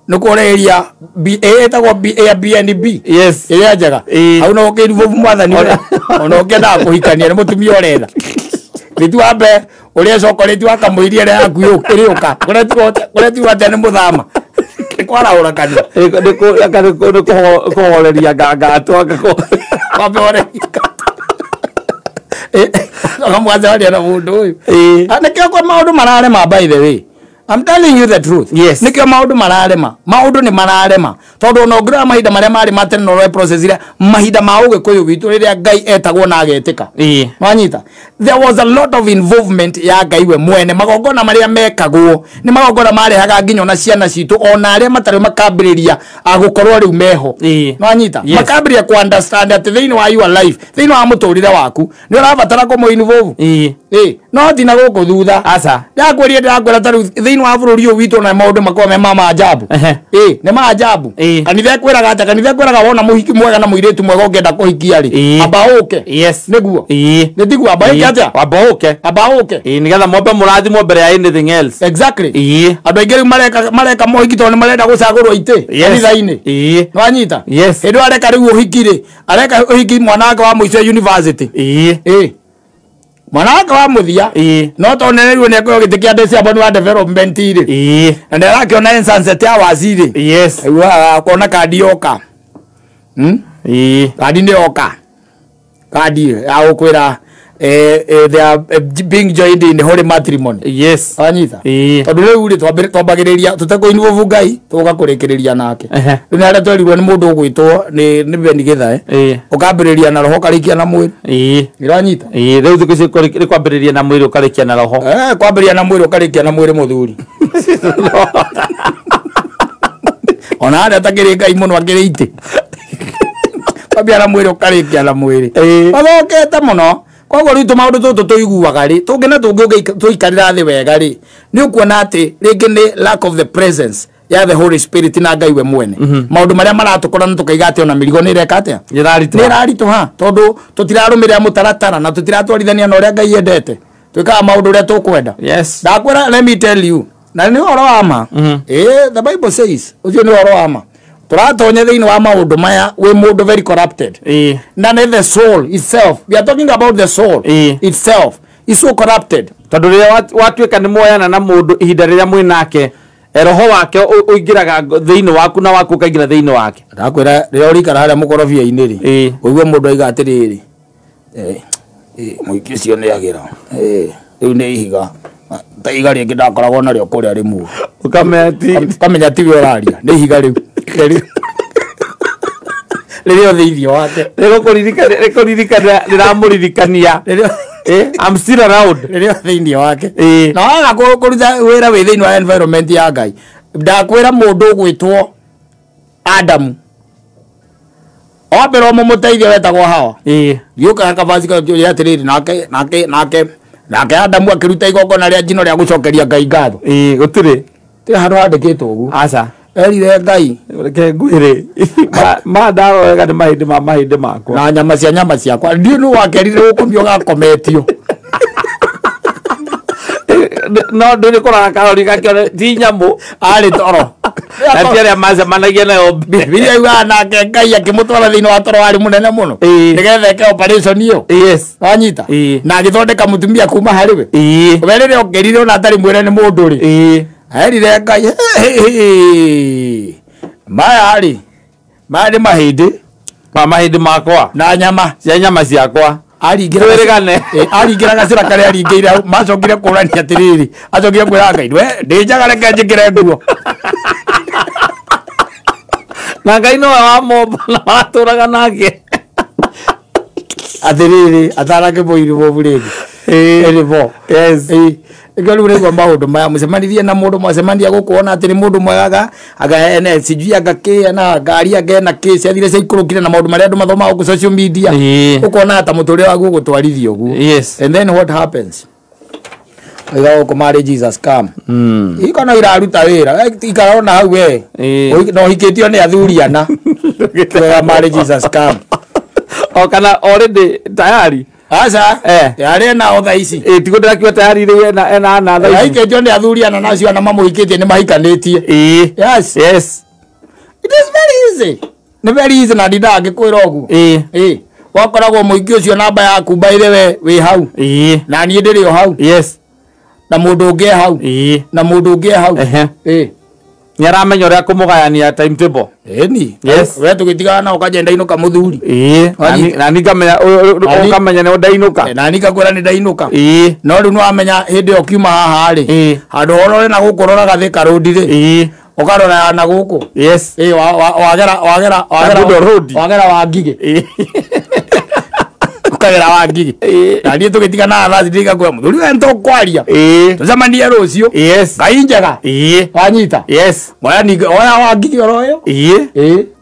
Nĩ kũrĩria ĩtagwo Airbnb. Yes. Ĩrĩa njega. Ĩĩ. Hau no ũkĩ-involve mwathani ũrĩa. Ona ũkĩendaga kũhikania nĩ mũtumia ũretha. Rĩtu wambe ũrĩa cokorĩti wa kamũiria ĩrĩa yaku ĩrĩũka. Kũrĩa atĩa nĩ mũthama. Nĩ kwarahũra kanua. Nĩ kũhoreria ngangatũ Wambe ũrĩa. Ũkamwacemania na mũndũ ũyũ. Ĩĩ. Nĩkĩo kwa maũndũ mararema by the way. I'm telling you the truth. Yes. Nĩkĩo maũndũ mararema. Maũndũ nĩ mararema. Tondũ ona ũngĩrora mahinda marĩa marĩ ma tene na ũrore process iria mahinda ma ũgĩkũyũ witũ rĩrĩa Ngai etagwo na agetĩka. Ĩĩ. Wanyita? There was a lot of involvement ya Ngai we mwene. Magongona marĩa mekagwo nĩ magongona marehaga nginya ona ciana citũ ona arĩa matarĩ makambĩrĩria gũkorwo rĩu meho. Ĩĩ. Wanyita? Yes. Makambĩrĩria ku understand atĩ thĩinĩ wa your life, thĩinĩ wa mũtũrĩre waku nĩ ũrabatara kũmũ involve. Ĩĩ. Ĩĩ, no ti na gũkũ thutha. Aca. Ndakwĩrire ndĩrakwĩra ta rĩu thĩinĩ wa bũrũri ũyũ witũ na maũndũ makoragwo me ma maajabu. Ehe. Ĩĩ, nĩ maajabu. Ĩĩ. Kanitha ĩkwĩraga atĩa? Kanitha ĩkwĩraga wona mũhiki mwega na mũirĩtu mwega ũngĩenda kũhikia rĩ, Ĩĩ. amba ũke. Yes. Nĩguo. Ĩĩ. Nĩ tiguo amba ĩke atĩa? Wamba ũke. Amba ũke. Ĩĩ, nĩgetha mwambe mũrathimwo mbere ya anything else. Exactly. Ĩĩ. Andũ aingĩ rĩu mareka mohiki tondũ nĩ marenda gũcagũrwo itĩ Yes. kanitha-inĩ. Ĩĩ. Nĩwanyita? Yes. Hĩndĩ ĩyo areka rĩu ũhiki rĩ, areka ũhiki mwana wake wa mũico university. Ĩĩ. Ĩĩ. Mwana wake wa mũthia Ĩĩ. no tondũ nĩerirwo nĩekũheo gĩtĩ kĩa Ndeciabo wa development rĩ, Ĩĩ. na nĩarakĩona sunset hours rĩ, Yes. aiguaga akona kandi yoka. Ĩĩ. Kandi nĩ yoka. Kandi ya gũkwĩra they are being joined in holy matrimony. Yes. Wanyita? Ĩĩ. Tondũ rĩu rĩ twambagĩrĩria tũtekũ-involve Ngai tũgoka kũrĩkĩrĩria nake. Ehe. Rĩu nĩ harĩa twerirwo nĩ mũndũ ũgwĩtwo nĩ Ben Githae. Ĩĩ. Ũkambĩrĩria na roho ũkarĩkia na mwĩrĩ. Ĩĩ. Nĩũranyita? Ĩĩ, rĩu thikũ ici nĩ kwambĩrĩria na mwĩrĩ ũkarĩkia na roho. Kwambĩrĩria na mwĩrĩ ũkarĩkia na mwĩrĩ mũthuri. Ona harĩa atakĩrĩ Ngai mũno akĩrĩ itĩ. Kwambĩrĩria na mwĩrĩ ũkarĩkia na mwĩrĩ. Ĩĩ. Mathokete mũno. Koguo rĩu tũmaũndũ tũtũ tũiguaga rĩ, tũngĩ na tũngĩ tũikarĩra thĩ wega rĩ, nĩ ũkuona atĩ rĩngĩ nĩ lack of the presence ya the Holy Spirit na Ngai we mwene. Maũndũ marĩa maratũkora na tũkaiga atĩ ona mĩrigo nĩ ĩreka atĩa? Nĩ ĩraritũha. Nĩ ĩraritũha tondũ tũtirarũmĩrĩra mũtaratara na tũtiratwarithania na ũrĩa Ngai endete. Twĩkaga maũndũ ũrĩa tũkwenda. Yes. Ndakwĩra, let me tell you, na nĩ ũhoro wa ma. Ĩĩ, the Bible says, ũcio nĩ ũhoro wa ma. Tũratonya thĩinĩ wa maũndũ maya wĩ mũndũ very corrupted. Ĩĩ. Na nĩ the soul itself. We are talking about the soul Ĩĩ. itself. Is so corrupted. Tondu riria watuika ni muoyana na mundu ihinda riria mwi nake, roho wake uingiraga thiini waku na waku ukaingira thiini wake. Ndakwira riria urikara haria mukorobia-ini ri, uigue mundu aiga atiriri, muiki ucio ni agira, riu ni ihiga ta ihiga ringi ndakoragwo nario kuria rimwe. Ukamenya tiwe uraria ni ihiga riu riria thiini wake rĩramũririkania I'm still around rĩrĩa thĩinĩ wake. Na waga kũruta wĩra wĩ thĩinĩ wa environment ya Ngai. Ndakwĩra mũndũ ũgwĩtwo Adamu wambere ũmũmũteithie wetagwo Hawa. Gĩũka kabasi kajũria atĩrĩrĩ, nake Adamu akĩruta igongona rĩa njino rĩa gũcokeria Ngai ngatho. Gũtirĩ tirĩ handũ handĩkĩtwo ũguo. Aca. Erire Ngai reke ngwĩre ma ndarorega nĩ mahĩndĩ ma mahĩndĩ makwa na nyama cia nyama ciakwa. Ndiũ nĩ wakerire gũkomio gakometio. No ndũrĩ kũrora karori gakĩone ti nyamũ arĩ toro. Na ti arĩa macemanagia nayo. Bibilia yugaga nake Ngai akĩmũtwara thĩinĩ wa toro warĩ mũnene mũno nĩgetha eke operation ĩyo. Yes. Wanyita? Na agĩthondeka mũtumia kuma harĩ we. We rĩrĩa okĩrire ona atarĩ mwĩre nĩ mũndũ rĩ, erire Ngai maya rĩ, maya nĩ mahĩndĩ ma mahĩndĩ makwa na nyama cia nyama ciakwa. Aringĩra gacĩra karĩa aringĩire hau, macokire kũrania atĩrĩrĩ, acokire kwĩra Ngai we ndĩ njaga reke njĩkĩre nguo. Na Ngai nowe wamomba na watũraga nake. Atĩrĩrĩ atarakĩmũirwo rĩngĩ ĩrĩ bo. Yes. Nĩkĩo rĩu ũraigua maũndũ maya mũcemanirie na mũndũ mwacemania gũkũ atĩ nĩ mũndũ mwega aga ene sijui anga kĩ na ngari anga ena kĩ ciathire ciaikũrũkire na maũndũ marĩa andũ mathomaga gũkũ social media, ũkona ta mũtũrĩre waku ũgũtwarithia ũguo. Yes. And then what happens? Oiga gũkũ marriage is a scam. Iko no iraruta wĩra ikara ona hau we na ũhikĩtio nĩ athuri ana. Wega marriage is a scam. O kana already tayari. Aca yarĩ nao thaa ici. Tiguo ndĩrakiuga tayari rĩu ena ana thaa ici. Ahikĩtio nĩ athuri ana na acio ana mamũhikĩtie nĩ mahikanĩtie. Yes. Yes. It is very easy. Nĩ very easy na ndindaga ngĩkwĩra ũguo. Wakoragwo mũingĩ ũcio namba yaku by the way wĩ hau. Na niĩ ndĩrĩ o hau. Yes. Na mũndũ ũngĩ e hau. Na mũndũ ũngĩ e hau. Nĩ aramenya ũrĩa kũmũgayania timetable. Ĩni. Yes. We tũgĩtigana na ũkanja ndainũka mũthuri. Na niĩ ngamenya ũkamenya nĩ ndainũka. Na niĩ ngakwĩra nĩ ndainũka. No rĩu nĩ wamenya hĩndĩ ĩyo ũkiuma haha rĩ, handũ ũrore na gũkũ ũroraga Thika Road rĩ, ũkarora na gũkũ. Yes. Wagera wagera wagera wagera wa Ngigĩ. Ũkagera wa Ngigĩ. Na niĩ tũgĩtigana thaa thita ngakwĩra mũthuri we nĩtũkwaria. Tũcemanie rũciũ. Yes. Ngai njega. Wanyita? Yes. Oya ningĩ oya wa Ngigĩ oro ĩyo.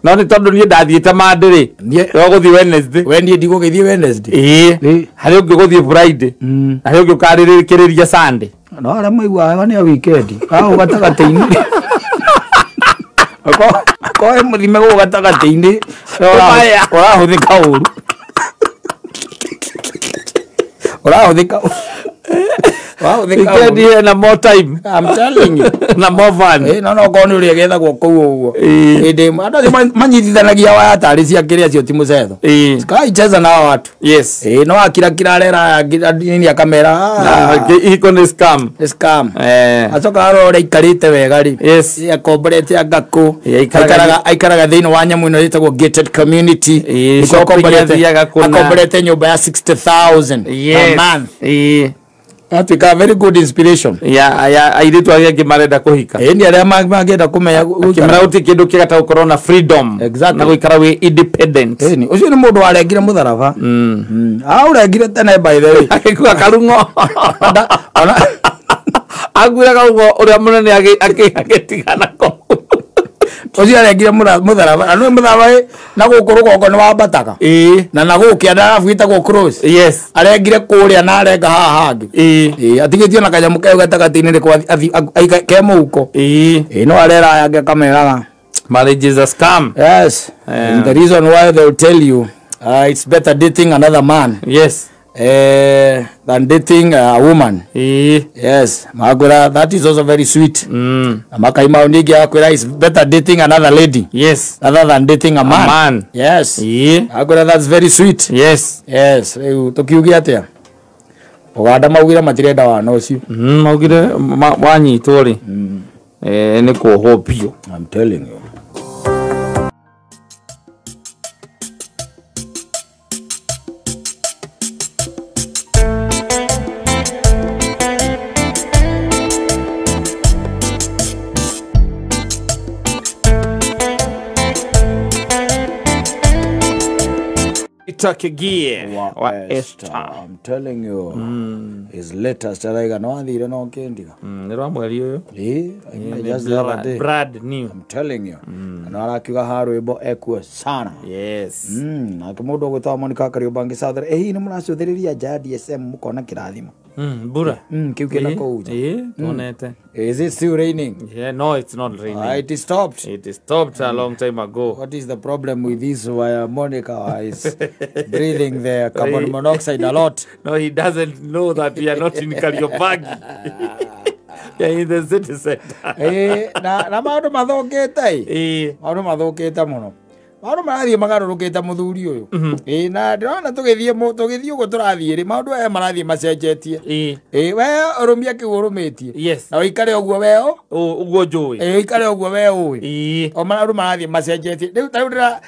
No nĩ tondũ niĩ ndathiĩte Monday rĩ, ũgũthiĩ Wednesday. We niĩ ndigũgĩthiĩ Wednesday. Harĩ ũngĩ ũgũthiĩ Friday. Na harĩ ũngĩ ũkarĩrĩkĩrĩria Sunday. No arĩa maiguaga wega nĩ a weekend. Hau gatagatĩ-inĩ. Akorwo wĩ mũthime gũkũ gatagatĩ-inĩ, ũrahũthĩka ũru. Ũrahũthĩka Weekend ena more time. I'm telling you. Na more fun. No no korwo nĩ ũrĩa gethagwo kũu ũguo. Hĩndĩ ĩmwe andũ acio manyitithanagia waya tarĩ cia kĩrĩa acio ti mũcetho. Sikaicheza na watu. Yes. No akirakira arera nini akamera. Ihiko nĩ scam. Nĩ scam. Acoka arora ũrĩa aikarĩte wega rĩ. Yes. Akomborete anga kũ. Aikaraga thĩinĩ wa nyamũ ĩno ĩtagwo gated community. Akomborete nyũmba ya 60,000 per month. Atuĩka very good inspiration. Ya airĩtu arĩa angĩ marenda kũhika. Ĩni arĩa mangĩenda kũmenya kĩmera gũtirĩ kĩndũ kĩega ta gũkorwo na freedom. Exactly. Na gũikara wĩ independent. Ĩni ũcio nĩ mũndũ warengire mũtharaba. Aũrengire tene by the way. Agĩkua karung'o. Akuire karung'o ũrĩa mũnene agĩtigana kũu. Ũcio arengire mũtharaba. Na nĩ mũtharaba na gũkũ rũgongo nĩ wambataga. Na gũkũ kĩanda arabu ĩtagwo cross. Yes. Arengire kũrĩa na arenga haha hangĩ. Atigĩtio na kanyamũ keu gatagatĩ-inĩ nĩko ke mũhuko. No arera aya angĩ akameraga marriage is a scam. Yes. And the reason why they will tell you it's better dating another man. Yes. Than dating a woman. Yes. Magura, that is also very sweet. Makaima unigi akwira is better dating another lady. Yes. Rather than dating a man. Yes. Agura, that's very sweet. Yes. Yes. Tukiugia atia? Uganda maugire matirenda wana ucio. Maugire wanyitwo ri. Ni kuohwo biũ. I'm telling you. Itakigie wa Esther. I'm telling you. His latest araiga no athire no kindiga. Ni rwa mweri uyu. Just the other day. Brand new. I'm telling you. Na arakiuga ha rwimbo ekuo sana. Yes. Nake mundu ugwitwo Monica Kariobangi South. Hihi ni muracũthĩrĩria nja ya DSM mukona kĩrathimo. Mbura. Kiu kĩna kũu nja. Tuonete. Is it still raining? Yeah, no, it's not raining. It stopped. It stopped a long time ago. What is the problem with this? Why Monica is breathing the carbon monoxide a lot? No, he doesn't know that we are not in Kariobangi. We are in the city center. Na maũndũ mathũkĩte. Maũndũ mathũkĩte mũno. Maũndũ marathiĩ magarũrũkĩte mũthuri ũyũ. Na ndĩrona tũgĩthiĩ ũguo tũrathiĩ rĩ, maũndũ aya marathiĩ macenjetie. We ũrũmia kĩu ũrũmĩtie. Yes. Na ũikare ũguo we ũguo njũĩ. Ũikare ũguo we ũĩ. O maũndũ marathiĩ macenjetie. Rĩu ta rĩu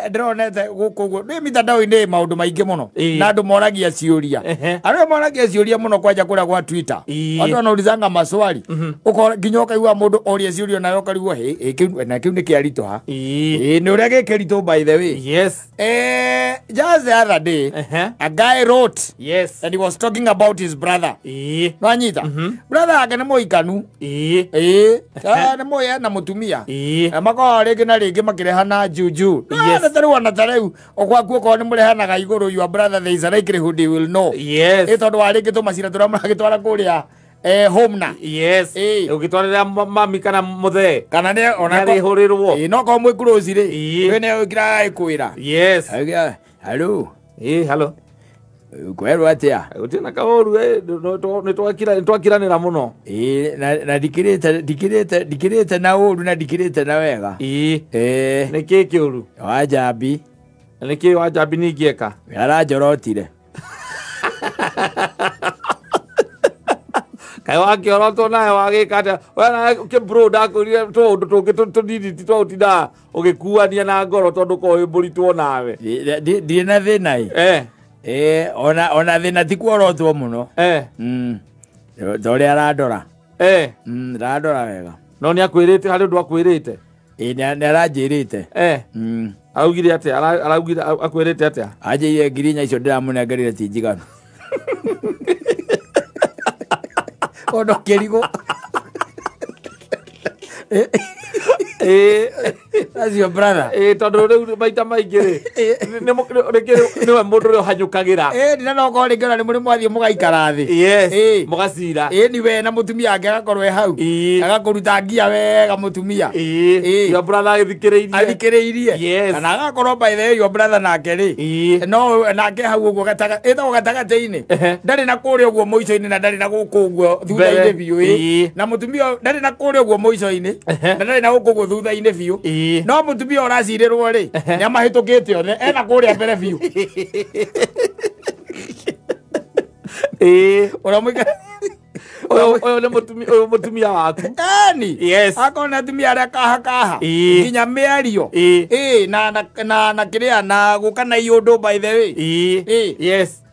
ndĩronete gũkũ ũguo nĩ mitandao-inĩ maũndũ maingĩ mũno. Na andũ moragia ciũria. Arĩa moragia ciũria mũno kwanja kũrĩa gwa Twitter. Watu wanaulizanga maswali. Nginya ũkaigua mũndũ oria ciũria nawe ũkarigwo na kĩu nĩ kĩaritũha. Nĩ ũrĩa gĩkĩritũ by the way. Yes. Just the other day, a guy wrote. Yes. And he was talking about his brother. Nwanyita. Brother yake nĩ mũikanu. Nĩ mũĩ na mũtumia. Na makoragwo rĩngĩ na rĩngĩ makĩrehana juju. Yes. Na tarĩu ona tarĩu ogwaku okorwo nĩ mũrehanaga igũrũ, your brother there is a likelihood he will know. Yes. Tondũ wa rĩngĩ tũmacira tũrĩa mũragĩtwara kũrĩa home na. Yes. Ũgĩtwarĩra mami kana mũthee. Kana nĩ ona nĩarĩhũrĩrwo. No korwo mwĩ close rĩ. We nĩ ũkĩraga ĩkwĩra. Yes. Hello. Hello. Kwerwo atĩa? Gũtirĩ na kaũru, nĩ twakiranĩra mũno. Na ndikĩrĩte na ũru na ndikĩrĩte na wega. Nĩ kĩĩ kĩũru? Wanjambi. Nĩ kĩĩ Wanjambi ningĩ eka? Aranjorotire. Kaĩ wakĩorotwo nawe wagĩka atĩa? We nawe kĩbro ndakwĩrire tũũndũ tũngĩ tũnini ti twaũtindaga ũgĩkuania na ngoro tondũ ũkoragwo wĩ mũritũ onawe. Ndirĩ na thĩna ĩ. Ona thĩna ti kuorotwo mũno. Ta ũrĩa arandora. Arandora wega. No nĩ akwĩrĩte harĩ ũndũ akwĩrĩte? Nĩ aranjĩrĩte. Araugire atĩa? Araugire akwĩrĩte atĩa? Anjĩrire ngiri inya icio ndĩramũnengerire ti njiganu. Ono kĩrigũ. That's your brother. Tondũ rĩu maita maingĩ rĩ, nĩwe mũndũ ũrĩa ũhanyũkagĩra. Ndina no korwo rĩngĩ ona nĩ mũrĩ mwathiĩ mũgaikara thĩ. Yes. Mũgacira. Ni we na mũtumia wake agakorwo e hau. Agakũruta ngia wega mũtumia. Your brother agĩthikĩrĩirie. Athikĩrĩirie. Yes. Kana agakorwo by the way your brother nake rĩ. No nake hau ũguo ĩtagwo gatagatĩ-inĩ. Ndarĩ na kũrĩa ũguo mũico-inĩ na ndarĩ na gũkũ ũguo thutha-inĩ biũ. Na mũtumia ndarĩ na kũrĩa ũguo mũico-inĩ na ndarĩ na gũkũ ũguo thutha-inĩ biũ. No mũtumia ũracirĩrwo rĩ, nĩ amahĩtũkĩte othe, ena kũrĩa mbere biũ. Ũyũ nĩ mũtumia waku. Eni. Yes. Akorwo nĩ atumia arĩa kaha kaha. Nginya mĩario. Na kĩrĩa na gũka na iũndũ by the way. Yes.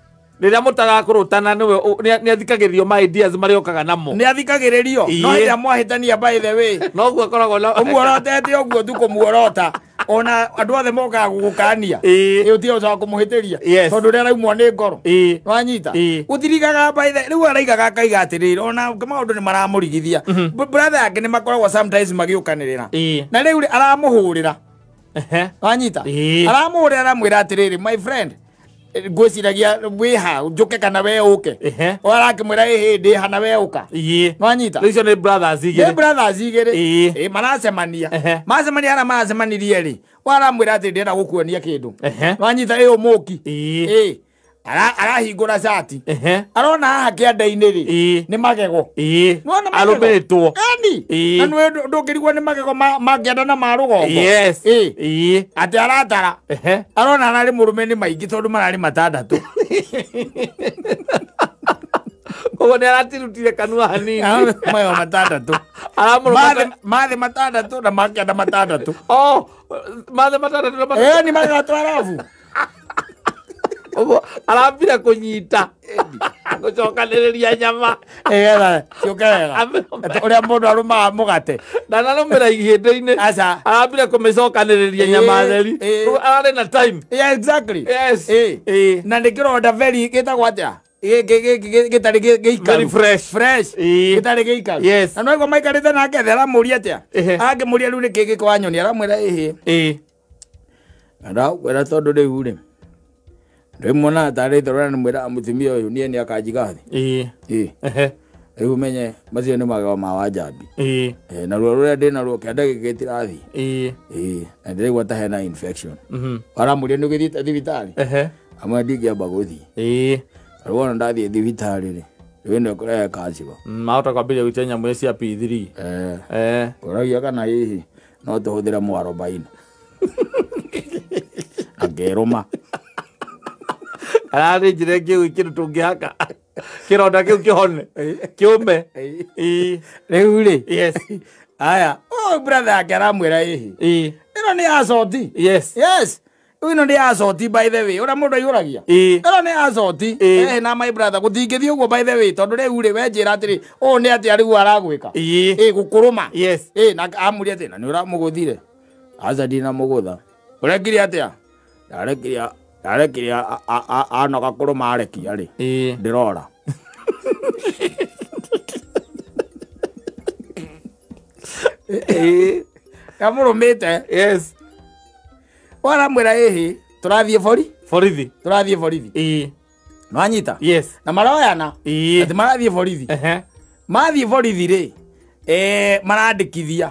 Rĩrĩa mũtagakũrũtana nĩwe nĩ athikagĩrĩrio ma ideas marĩa okaga namo. Nĩ athikagĩrĩrio. No hĩndĩ ĩrĩa mwahĩtania by the way. Noguo akoragwo na ũmuorotete ũguo tu kũmuorota. Ona andũ othe mokaga gũgũkania. Ũtige ũcoka kũmũhĩtĩria. Tondũ ũrĩa araumwo nĩ ngoro. Nwanyita. Gũtirigaga by the rĩu araigaga akaiga atĩrĩrĩ ona maũndũ nĩ maramũrigithia. Brother yake nĩ makoragwo sometimes magĩũkanĩrĩra. Na rĩu aramũhũrĩra. Nwanyita. Aramũhũrĩra aramwĩra atĩrĩrĩ, my friend, ngwĩciragia wĩ ha njũke kana we ũke. Arakĩmwĩra ĩhĩ ndĩ ha na we ũka. Nwanyita. Rĩu icio nĩ brothers igĩrĩ. Nĩ brothers igĩrĩ. Maracemania. Macemania harĩa maracemanirie rĩ, aramwĩra atĩ ndĩrenda gũkuonia kĩndũ. Nwanyita ĩ ũmũki. Arahingũra cati. Arona haha kĩanda-inĩ rĩ, nĩ magego. Nĩwona magego? Arũmĩtwo. Eni. Na nĩwe ndũngĩrigwo nĩ magego ma kĩanda na ma rũgongo. Yes. Atĩ aratara. Arona ararĩ mũrũme nĩ maingĩ tondũ mararĩ matandatũ. Ũguo nĩ aratirutire kanua hanini. Mayo matandatũ. Mathe matandatũ na makĩanda matandatũ. Oh, mathe matandatũ na matandatũ. Ni magana twarabu. Ũguo arambire kũnyita. Gũcokanĩrĩria nyama. Ĩgetha ciũke wega. Ũrĩa mũndũ arũmaga mũgate. Ndanarũmĩra ihĩndĩ-inĩ. Aca. Arambire kũmĩcokanĩrĩria nyama theri. Ararĩ na time. Yeah, exactly. Yes. Na nĩ kĩronda very gĩtagwo atĩa? Gĩtarĩ gĩikaru. Very fresh. Fresh. Gĩtarĩ gĩikaru. Yes. Na no ĩgo maikarĩte nake thĩ aramũria atĩa? Angĩmũria rĩu nĩkĩ gĩko wa nyoni aramwĩra ĩhĩ. Ndakwĩra tondũ rĩu rĩ ndĩmuona tarĩ thorora nĩ mwĩra mũtumia ũyũ niĩ nĩ akanjiga thĩ. Rĩu menye macio nĩ magego ma Wanjambi. Na ruo rũrĩa ndĩ naruo kĩanda gĩkĩ gĩtirathiĩ. Na ndĩraigua ta hena infection. Aramũria nĩ ũgĩthiĩte thibitarĩ? Amwe ndingĩamba gũthiĩ. Rĩu wona ndathiĩ thibitarĩ rĩ rĩu nĩ ũkũrehe kacigo. Mahota kwambĩrĩria gũitia nyamũ cia P3. Ũragia kana hihi no tũhũthĩre mwarobaini. Akĩrũma. Ararĩ njĩra ĩngĩ kĩndũ tũngĩhaka kĩronda kĩu kĩhone kĩũme. Rĩu rĩ yes. Aya ũyũ brother yake aramwĩra ĩhĩ ĩno nĩ ya coti. Yes. Yes. Ĩno nĩ ya coti by the way ũrĩa mũndũ aihũragia. Ĩno nĩ ya coti. Na my brother gũtingĩthiĩ ũguo by the way tondũ rĩu rĩ we njĩra atĩrĩ ũũ nĩ atĩa rĩu aragwĩka. Gũkũrũma. Yes. Na amũria atĩ na nĩ ũramũgũthire? Aca ndinamũgũtha. Ũrekire atĩa? Ndarekirie ndarekirie anoga kũrũma arekia rĩ ndĩrora. Kamũrũmĩte. Yes. Waramwĩra ĩhĩ tũrathiĩ bori? Borithi. Tũrathiĩ borithi. Nĩwanyita? Yes. Na maroyana atĩ marathiĩ borithi. Mathiĩ borithi rĩ marandĩkithia.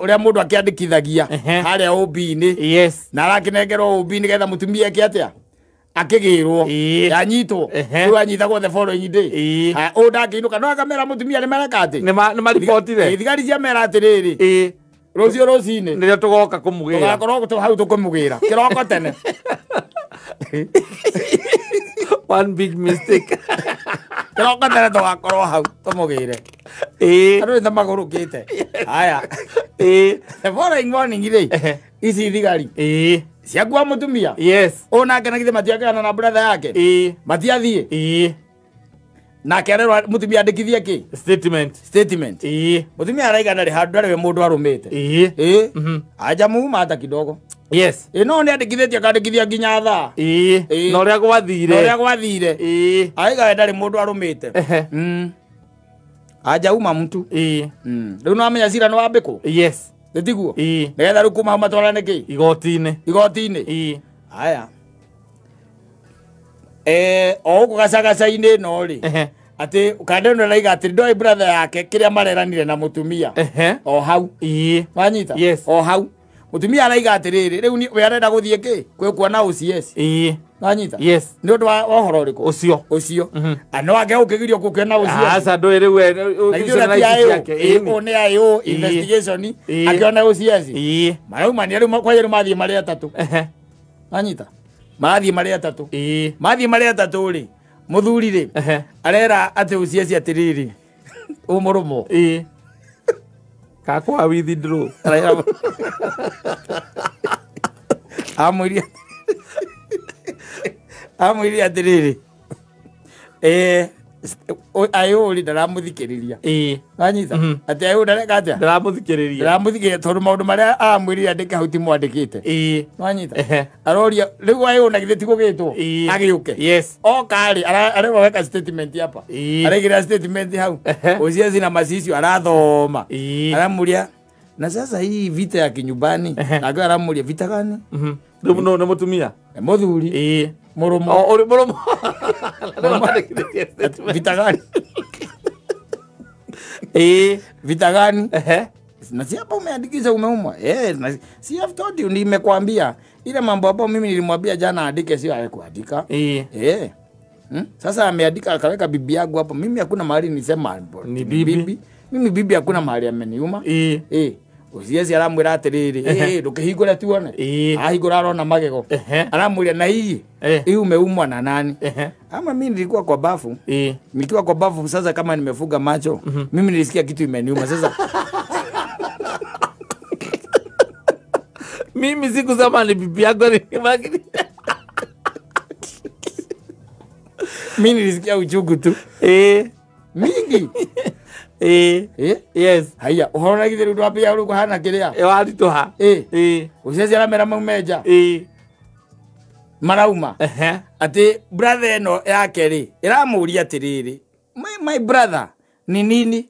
Ũrĩa mũndũ akĩandĩkithagia harĩa OB-inĩ. Yes. Na arakĩnengerwo OB nĩgetha mũtumia eke atĩa? Akĩgĩrwo. Yanyitwo. Rĩu anyitagwo the following day. Haya ũyũ ndangĩinũka no akamera mũtumia nĩ mareka atĩ? Nĩ maribotire. Thigari ciamera atĩrĩrĩ. Rũciũ rũcinĩ nĩrĩo tũgoka kũmũgĩra. Tũgakorwo hau tũkũmũgĩra kĩroko tene. One big mistake. Kĩroko tene tũgakorwo hau tũmũgĩre. Andũ nĩ magũrũkĩte. Haya. The following morning rĩ ici thigari ciakua mũtumia. Yes. Ũyũ nake na githĩ matiakĩgana na brother yake? Matiathiĩ. Nake arerwo mũtumia andĩkithie kĩ? Statement. Statement. Mũtumia araiga ndarĩ handũ ndarĩ we mũndũ arũmĩte. Anja muma hata kidogo. Yes. No nĩ andĩkithĩtie akandĩkithia nginya thaa. Na ũrĩa gwathire. Na ũrĩa gwathire. Araiga we ndarĩ mũndũ arũmĩte. Anja uma mtu. Rĩu nĩwamenya cira nĩ wambĩkwo? Yes. Nĩtiguo? Nĩgetha rĩu kuma hau matwarane kĩ? Igoti-inĩ. Igoti-inĩ. Haya. O gũkũ gacagaca-inĩ ĩno rĩ atĩ kanda ĩno ĩraiga atĩ ndoĩ brother yake kĩrĩa mareranire na mũtumia. O hau. Wanyita? Yes. O hau. Mũtumia araiga atĩrĩrĩ rĩu we arenda gũthiĩ kĩ? Kwĩ kuona OCS. Wanyita? Yes. Nĩ ũndũ wa ũhoro ũrĩkũ? Ũcio. Ũcio. No ake ũkĩgirio gũkĩona OCS. Aca ndũĩ rĩu we ũcio na ũyũ nĩ IO investigation akĩona OCS. Maraumania rĩu kwanja rĩu mathiĩ marĩ atatũ. Wanyita? Mathiĩ marĩ atatũ. Mathiĩ marĩ atatũ rĩ mũthuri rĩ arera atĩ OCS atĩrĩrĩ ũmũrũmwo. Kakwa withdraw. Amwĩrire atĩrĩrĩ IO rĩ ndaramũthikĩrĩria. Wanyita? Atĩ IO ndareka atĩa? Ndaramũthikĩrĩria. Ndaramũthikĩrĩria tondũ maũndũ marĩa aramwĩrire andĩke hau ti mwandĩkĩte. Wanyita? Aroria rĩu IO na githĩ ti gũgĩtwo? Agĩũke. Yes. Oka rĩ arerwo weka statement hapa. Areigĩra statement hau. OCS na macicio arathoma. Aramũria na sasa hii vita ya kinyumbani. Nake aramũria vita gani? Rĩu nĩ mũtumia? Nĩ mũthuri. Mũrũmo. Mũrũmo. Vita gani? Vita gani? Na si hapa umeandikisha umeumwa. Na si I've told you nimekwambia. Ile mambo hapo mimi nilimwambia jana aandike sio hakuandika. Sasa ameandika akaweka bibi yangu hapo. Mimi hakuna mahali nisema ni bibi. Mimi bibi hakuna mahali ameniuma. Ucieci aramwĩra atĩrĩrĩ, "Ĩ, ndũkĩhingũre tuone." Ahingũra arona magego. Aramwĩra na hii hii umeumwa na nani? Ama mimi nilikuwa kwa bafu. Nikiwa kwa bafu sasa kama nimefuga macho, mimi nilisikia kitu imeniuma sasa. Mimi sikusema ni bibi yako ni mimi nilisikia uchungu tu. Mingi. Yes. Haya, uhoro githeri undu wapia uri kuhana kiria. Warituha. Uceci aramera maumenja. Marauma. Ati brother eno yake ri iramuria atiriri, my brother ni nini?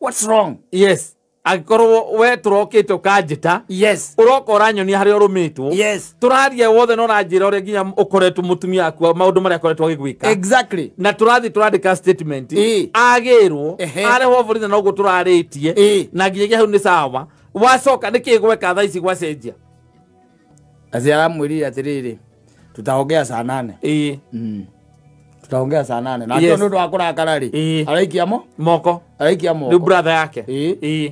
What's wrong? Yes. Angĩkorwo we tũrokĩte ũkanjĩta. Yes. Ũroka ũranyonia harĩa ũrũmĩtwo. Yes. Tũraria wothe na ũranjĩra ũrĩa nginya ũkoretwo mũtumia waku maũndũ marĩa akoretwo agĩgwĩka. Exactly. Na tũrathiĩ tũrandĩka statement. Agĩrwo arehwo borithi na ũguo tũrarĩtie na nginyagia hau nĩ sawa. Wacoka nĩkĩ gweka thaa ici gwacenjia? Aci aramwĩrire atĩrĩrĩ, tutaongea saa 8. Tutaongea saa 8. Na ndio ndo akũrakara rĩ. Araikia mo? Moko. Araikia moko. Nĩ brother yake.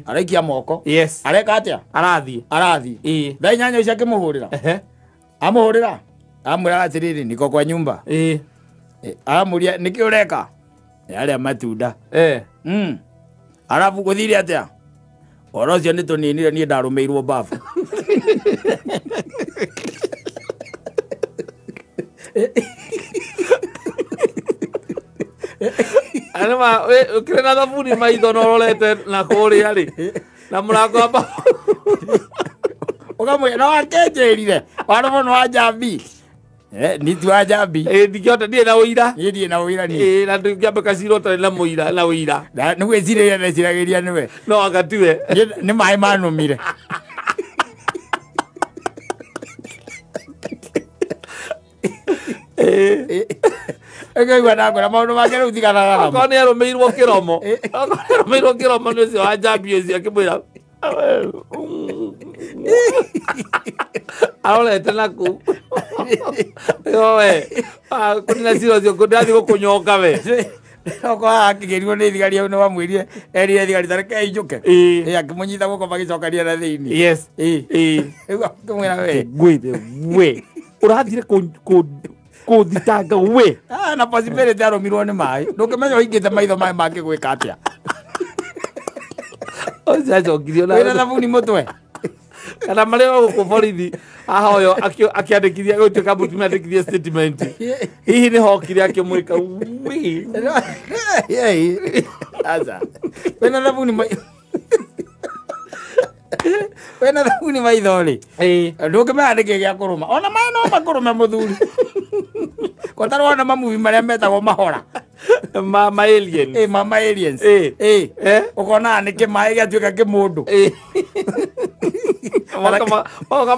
Araikia moko. Yes. Areka atia? Arathiĩ. Arathiĩ. Thaa 8 icio akĩmũhũrĩra. Amũhũrĩra. Amwĩra atĩrĩrĩ, niko kwa nyumba. Aramũria nĩkĩ ũreka? Arĩa matunda. Arabu gũthire atĩa? Ũhoro ũcio nĩ tũninire niĩ ndarũmĩirwo bafu. Anema ukire na thabuni maitho no rorete na kuria ri na murango wa bafu ukamwira no akenjirire warũmwo nĩ wa njambi. Ni tu wa njambi. Ndingĩhota ndirĩ na ũira. Niĩ ndirĩ na ũira niĩ. Na ndingĩambĩka cira ũtarĩ na mũira na ũira. Nĩ gwĩcirĩria ndeciragĩria nĩwe. No anga tiwe. Nĩ maĩ manũmire. Ekaigua ndakwĩra maũndũ make rĩu tiganaga namo. Okorwo nĩ arũmĩirwo kĩromo. Okorwo nĩ arũmĩirwo kĩromo nĩ ũcio wa njambi ũcio akĩmwĩra arorete naku. Oe, kũnina cira ũcio ndĩrathiĩ gũkũnyonga we. Okorwo akĩgerio nĩ thigari hau nĩ wamwĩrire erire thigari ta reke injũke. Akĩmũnyita guoko magĩcokania na thĩinĩ. Yes. Rĩu akĩmwĩra we. Ngwĩre we. Ũrathire kũthitanga we. Na possibility arũmirwo nĩ maĩ. Ndũngĩmenya ũhingĩte maitho maĩ mangĩgwĩka atĩa. Ũcio acokirio na wĩna thabuni mũtwe. Kana marĩa gũkũ borithi ahoyo akĩandĩkithia gũtuĩka mũtumia andĩkithie statement. Hihi nĩ hokire akĩmwĩka wi. Aca. Wĩna thabuni wĩna thabuni maitho rĩ. Ndũngĩmenya nĩkĩ gĩa kũrũma. Ona maĩ no makũrũme mũthuri. Kotarwo mamuvi marĩa metagwo mahora. Ma alien. Ma aliens. Ũkona nĩ kĩmaĩ gĩatuĩka kĩmũndũ. Magoka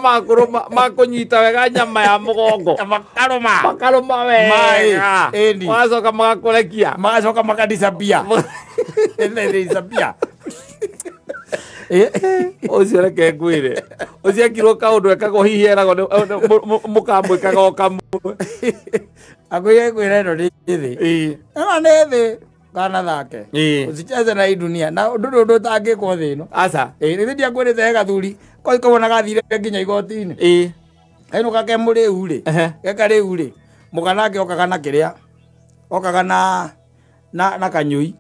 makũnyita wega nyama ya mũgongo. Makarũma. Makarũma wega. Magacoka magakũrekia. Magacoka makadisappear. Disappear. Ũcio reke ngwĩre. Ũcio ekirwo kaũndũ ekagwo hihi eragwo mũkamwĩkaga o kamwe. Akwĩra ngwĩra ĩno nĩ thĩ. Ĩno nĩ thĩ kana thake. Usicheze na hii dunia. Na ndũrĩ ũndũ ũtangĩkwo thĩ ĩno. Aca. Rĩrĩ ndiakwĩrĩte he gathuri kawona gathire nginya igoti-inĩ. Kainũka ke mũrĩu rĩ. Geka rĩu rĩ. Mũka nake okaga na kĩrĩa. Okaga na kanyũi.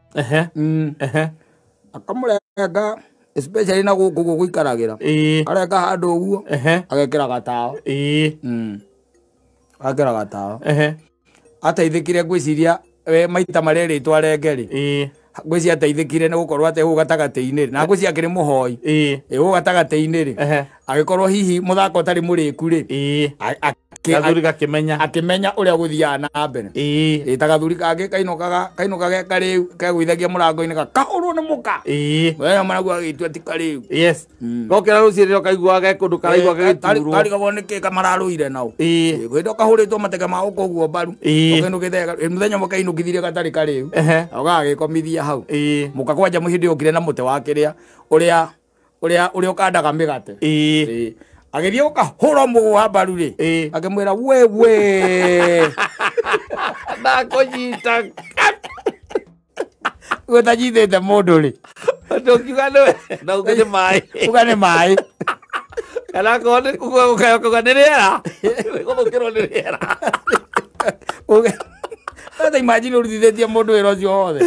Akamũrenga especially na gũkũ ũguo gũikaragĩra. Arenga handũ ũguo agekĩra gatawa. Agekĩra gatawa. Ateithĩkire ngwĩciria maita marĩa erĩtwo arenge rĩ. Ngwĩciria ateithĩkire nĩ gũkorwo atĩ hau gatagatĩ-inĩ na ngwĩciria akĩrĩ mũhoi. Hau gatagatĩ-inĩ rĩ. Agĩkorwo hihi mũthako ũtarĩ mũrĩku rĩ. Gathuri gakĩmenya. Akĩmenya ũrĩa gũthiaga na mbere. Ta gathuri kangĩ kainũkaga ge karĩu kegũithagia mũrango-inĩ gakahũrwo nĩ mũka. Mũthenya ũmwe agĩtua ti karĩu. Yes. Gokĩra rũciinĩ ũkaiguaga ge kũndũ karaigua gagĩturwo. Karigagwo nĩkĩ kamararũire nao. Kwĩnda kahũrĩtwo mateke ma gũkũ ũguo mbaru. Ũkainũkĩte mũthenya ũmwe kainũkithirie gatarĩ karĩu. Gagagĩkomithia hau. Mũka kwanja mũhĩndĩ okire na mũtĩ wa kĩrĩa ũrĩa ũrĩa ũkandaga mĩgate. Agĩthiĩ gũkahũra mũgũ wa mbaru rĩ. Akĩmwĩra wewe. Ndakũnyita. Ũtanyitĩte mũndũ rĩ. Ndũngiuga nĩwe na uge nĩ maĩ. Uga nĩ maĩ. Kana akorwo nĩ kuga nĩ rĩera. Gũthũkĩrwo nĩ rĩera. Uge. Sasa imagine ũrutithĩtie mũndũ wĩra ũcio wothe.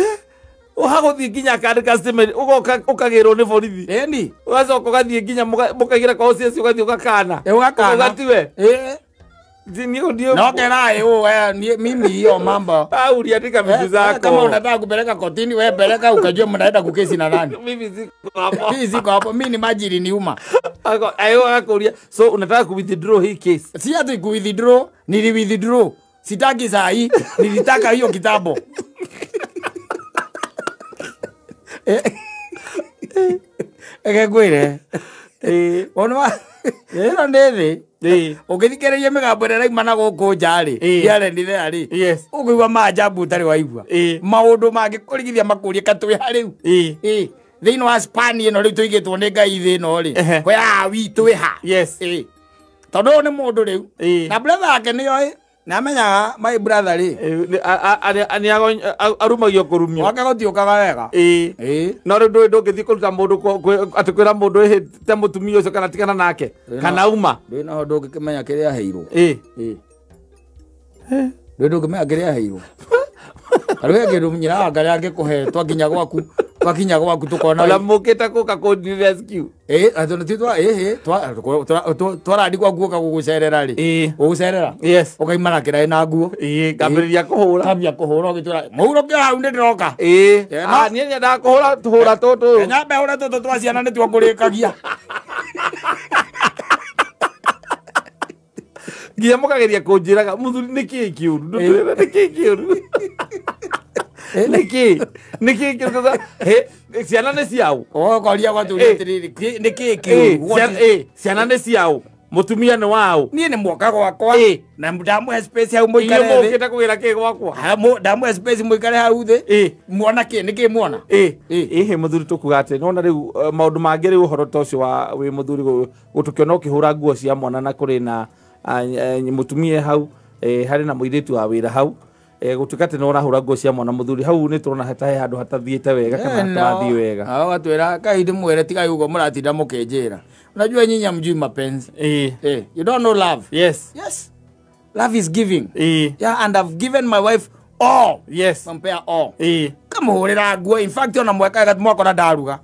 Ũhagũthiĩ nginya akandĩka statement ũgoka ũkagĩrwo nĩ borithi. Ĩni. Ũgacoka ũgathiĩ nginya mũkaigĩra kwa OCS ũgathiĩ ũgakana. Ũgakana. Ũkauga tiwe. Eh. No kera mimi hiyo mambo. Au andika vitu zako. Kama unataka kupeleka kotini wewe peleka ukajua mnaenda kukesi na nani. Mimi siko hapo. Mimi siko hapo. Mimi ni majiri ni uma. Ayo akakuulia. So unataka ku withdraw hii case? Si ati ku withdraw, nili withdraw. Sitaki saa hii, nilitaka hiyo kitambo. Eke Ona ĩno nĩ thĩ. Ũngĩthikĩrĩria mĩgambo ĩrĩa ĩrauma na gũkũ nja rĩ, yarenithea rĩ, ũkũigua maajabu ũtarĩ waigua. Maũndũ mangĩkũrigithia makũrie ka twĩ ha rĩu. Thĩinĩ wa span ĩno rĩu tũigĩtwo nĩ Ngai thĩ ĩno rĩ, where are we, twĩ ha? Yes. Tondũ ũyũ nĩ mũndũ rĩu. Na brother yake nĩoĩ. Na amenyaga my brother rĩ. Arumagio kũrumio. Gwake gũtiũkaga wega. No rĩu ndũĩ ndũngĩthiĩ kũruta mũndũ atĩ kwĩra mũndũ ĩhĩte mũtumia ũcio kana tigana nake kana uma. Ndũĩ naho ndũngĩkĩmenya kĩrĩa aheirwo. Ndũĩ ndũngĩmenya kĩrĩa aheirwo. Tarĩu he kĩndũ nyina wa Ngai angĩkũhe twakinya gwaku tũkona. Ona mũkĩte gũka kũndi rescue. Twarandi gwaku ũka gũgũcerera rĩ. Gũgũcerera? Yes. Ũkaima na kĩraĩ na nguo. Ngambĩrĩria kũhũra. Kambia kũhũra ũgĩtwĩra mũhurũke hau nĩ ndĩroka. Niĩ nyendaga kũhũra tũhũra tũtũ. Nyambe hũre tũtũ twa ciana nĩtuo ngũrĩkagia. Nginya mũkageria kũnjĩraga mũthuri nĩkĩĩ kĩũru? Ndũtwĩre nĩkĩĩ kĩũru? Nĩkĩĩ? Nĩkĩĩ kĩũru? Ciana nĩ ciaũ? Ũkoria gwatũria atĩrĩrĩ, nĩkĩĩ kĩũru? Ciana nĩ ciaũ? Mũtumia nĩ waũ? Niĩ nĩ mwoka gwakwa. Na ndamũhe space hau mũikare thĩ. Inyuĩ mũkĩte kũgĩra kĩ gwakwa? Ndamũhe space mũikare hau thĩ. Muona kĩ? Nĩkĩ muona? Ĩhĩ mũthuri tũkuga atĩ nĩwona rĩu maũndũ mangĩ rĩu ũhoro ta ũcio wa wĩ mũthuri gũtũkĩona ũkĩhũra nguo cia mwana na kũrĩ na mũtumia hau harĩ na mũirĩtu wa wĩra hau gũtuĩka atĩ nĩ ũrahũra nguo cia mwana mũthuri hau nĩ tũrona ta he handũ hatathiĩte wega kana hatarathiĩ wega. Ũgatwĩra kai ndĩmwĩre tigai ũguo mũratinda mũkĩnjĩra. Unajua nyinyi hamjui mapenzi. You don't know love. Yes. Yes. Love is giving. Yeah, and I've given my wife all. Yes. Compare all. Kamũhũrĩra nguo. In fact ona mwekaga mwakora ndaruga.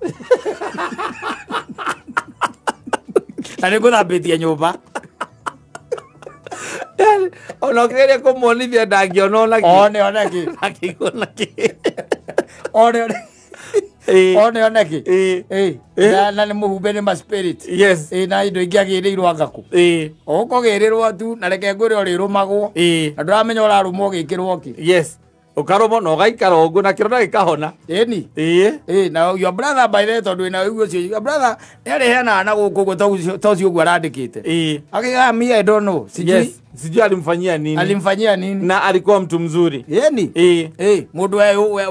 Na nĩ ngũthambĩtie nyũmba. Ona ũkĩgeria kũmuonithia ndangĩona ona kĩ. One ona kĩ. Ndangĩona kĩ. One one. One one kĩ. Na nĩ mũhumbe nĩ ma spirit. Yes. Na indo ingĩ agĩrĩirwo anga kũ. Ũkũgĩrĩrwo tu na reke ngwĩre ũrĩrũmagwo. Na ndũramenya ũrarũmwo ũgĩkĩrwo kĩ. Yes. Ũkarũmwo na ũgaikara ũguo na kĩronda gĩkahona. Ĩni. Na your brother by the tondũ wĩna ũguo ũcio your brother nĩarĩheanaga na gũkũ ũguo ta ũcio ũguo arandĩkĩte. Akiuga me I don't know. Sijui. Yes. Sijui alimfanyia nini. Alimfanyia nini. Na alikuwa mtu mzuri. Ĩni. Mũndũ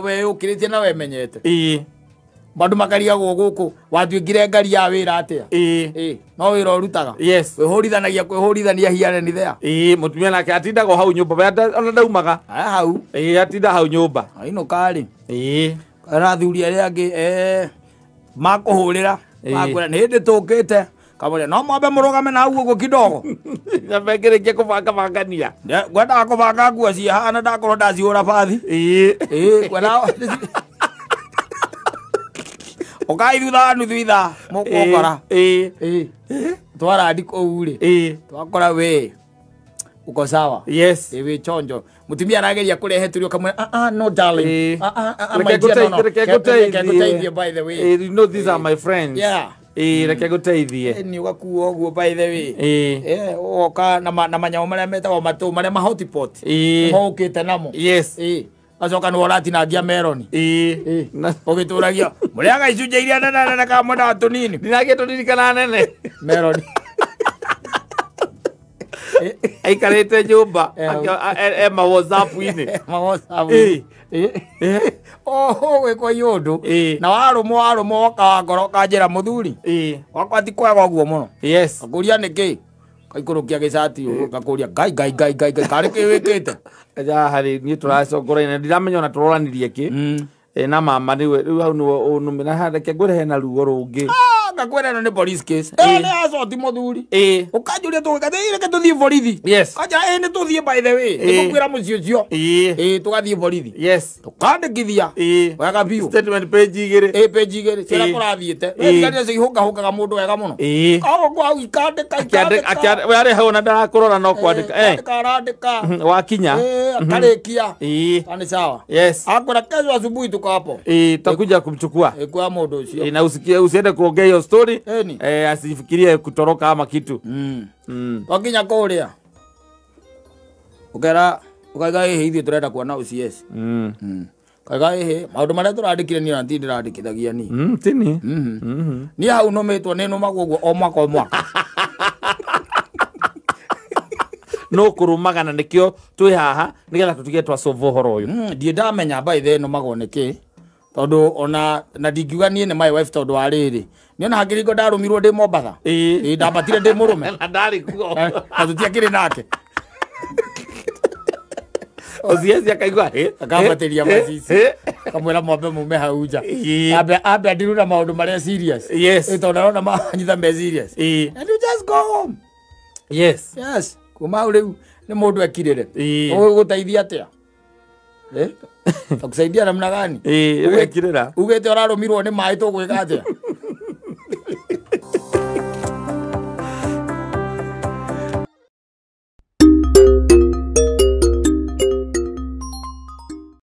weyũkĩrĩtie na wemenyete. Bandũ makarigagwo gũkũ watuĩkire ngari ya wĩra atĩa. No wĩra ũrutaga. Yes. Kwĩhũrithanagia kwĩhũrithania here and there. Mũtumia nake atindaga o hau nyũmba ona ndaumaga. Aya hau. Atinda hau nyũmba. Ainũka rĩ. Arathuri arĩa angĩ makũhũrĩra makwĩra nĩ hĩndĩ tũkĩte. Kamũria no mwambe mũrũgame na hau ũguo kidogo. Nyambe ngĩrĩkie kũbanga bangania. Ngwendaga kũbanga nguo cihana ndakorwo ndacihũra bathi. Ngwendaga Ukai thutha wa nuthu ithaa mũkũkora. Twarandi kũu rĩ. Twakora we uko sawa. Yes. Wĩ chonjo. Mũtumia arageria kũrehe tũrio kamwĩra no darling. My dear, no. Reke ngũteithie by the way. You know these are my friends. Yeah. Reke ngũteithie. Nĩ ũgakuo ũguo by the way. Ũgoka na manyamũ marĩa metagwo matũ marĩa ma hotpot. Nĩmo ũkĩte namo. Yes. Acoka nĩwe ũratinangia meroni. Ũgĩtũragia mũrĩaga icunjĩ iria nene nene kana mwendaga tũnini. Ndinagia tũnini kana nene. Meroni. Aikarĩte nyũmba e ma WhatsApp-inĩ. Ma WhatsApp. Ũgwĩkwo iũndũ. Na warũmwo warũmwo woka wakora ũkanjĩra mũthuri. Wakwa ti kwega ũguo mũno. Yes. Ngakũria nĩkĩ? Kaikũrũkia gĩcati ũguo ngakũria ngai ngai ngai ngai ngai karĩ kĩ wĩkĩte? Haha rĩ niĩ tũracongoraine ndiramenya ona tũroranirie kĩ. Na mama niwe riu hau niwe unumira hareke ngwire hena ruo rungi. Ngakwĩra ĩno nĩ police case. Nĩ acoti mũthuri. Ũkanjũria tũgĩka tũthiĩ borithi. Yes. Kanja nĩ tũthiĩ by the way. Nĩtũkwĩra mũciĩ ũcio. Tũgathiĩ borithi. Yes. Tũkandĩkithia. Wega biũ. Statement page 2. Page 2. Ciĩra kũrathiĩte. Thigari icio ihũngahũngaga mũndũ wega mũno. Koguo hau ikandĩka. We arĩ hau na ndarakũrora no kwandĩka. Arandĩka. Wakinya. Akarĩkia. Nĩ sawa. Yes. Akwĩra kesho asubuhi tuko hapo. Tutakuja kumchukua. Kwa mũndũ ũcio. Na usikie usiende kuongea hiyo story. Asifikirie kutoroka ama kitu. Wakinya kũrĩa. Ũkera ũkaiga ĩhĩ ithuĩ tũrenda kuona OCS. Kaiga ĩhĩ maũndũ marĩa tũrandĩkire niĩ ona ti ndĩrandĩkithagia niĩ. Tini. Niĩ hau nũmĩtwo nĩ nũmagwo ũguo o mwaka o mwaka. No kũrũmaga na nĩkĩo twĩ haha nĩgetha tũtige twasolve ũhoro ũyũ. Ndiĩ ndamenya by the nũmagwo nĩkĩ. Tondũ ona na ndingiuga niĩ nĩ my wife tondũ wa rĩrĩ. Niĩ ona hakĩringo ndarũmirwo ndĩ Mombatha. Ndambatire ndĩ mũrũme. Na ndarĩ kuo. Na tũtiakĩrĩ nake. OCS akaigua Akambatĩria macici. Akamwĩra mwambe mume hau nja. Ambe andiruna maũndũ marĩa serious. Yes. Tondũ arona manyita me serious. And you just go home. Yes. Yes. Kuma hau rĩu nĩ mũndũ ekirĩre. Ũgũgũteithia atĩa? Takusaidia namna gani? Wekirĩra. Ugĩte ũrarũmirwo nĩ maĩ tũgwĩka atĩa?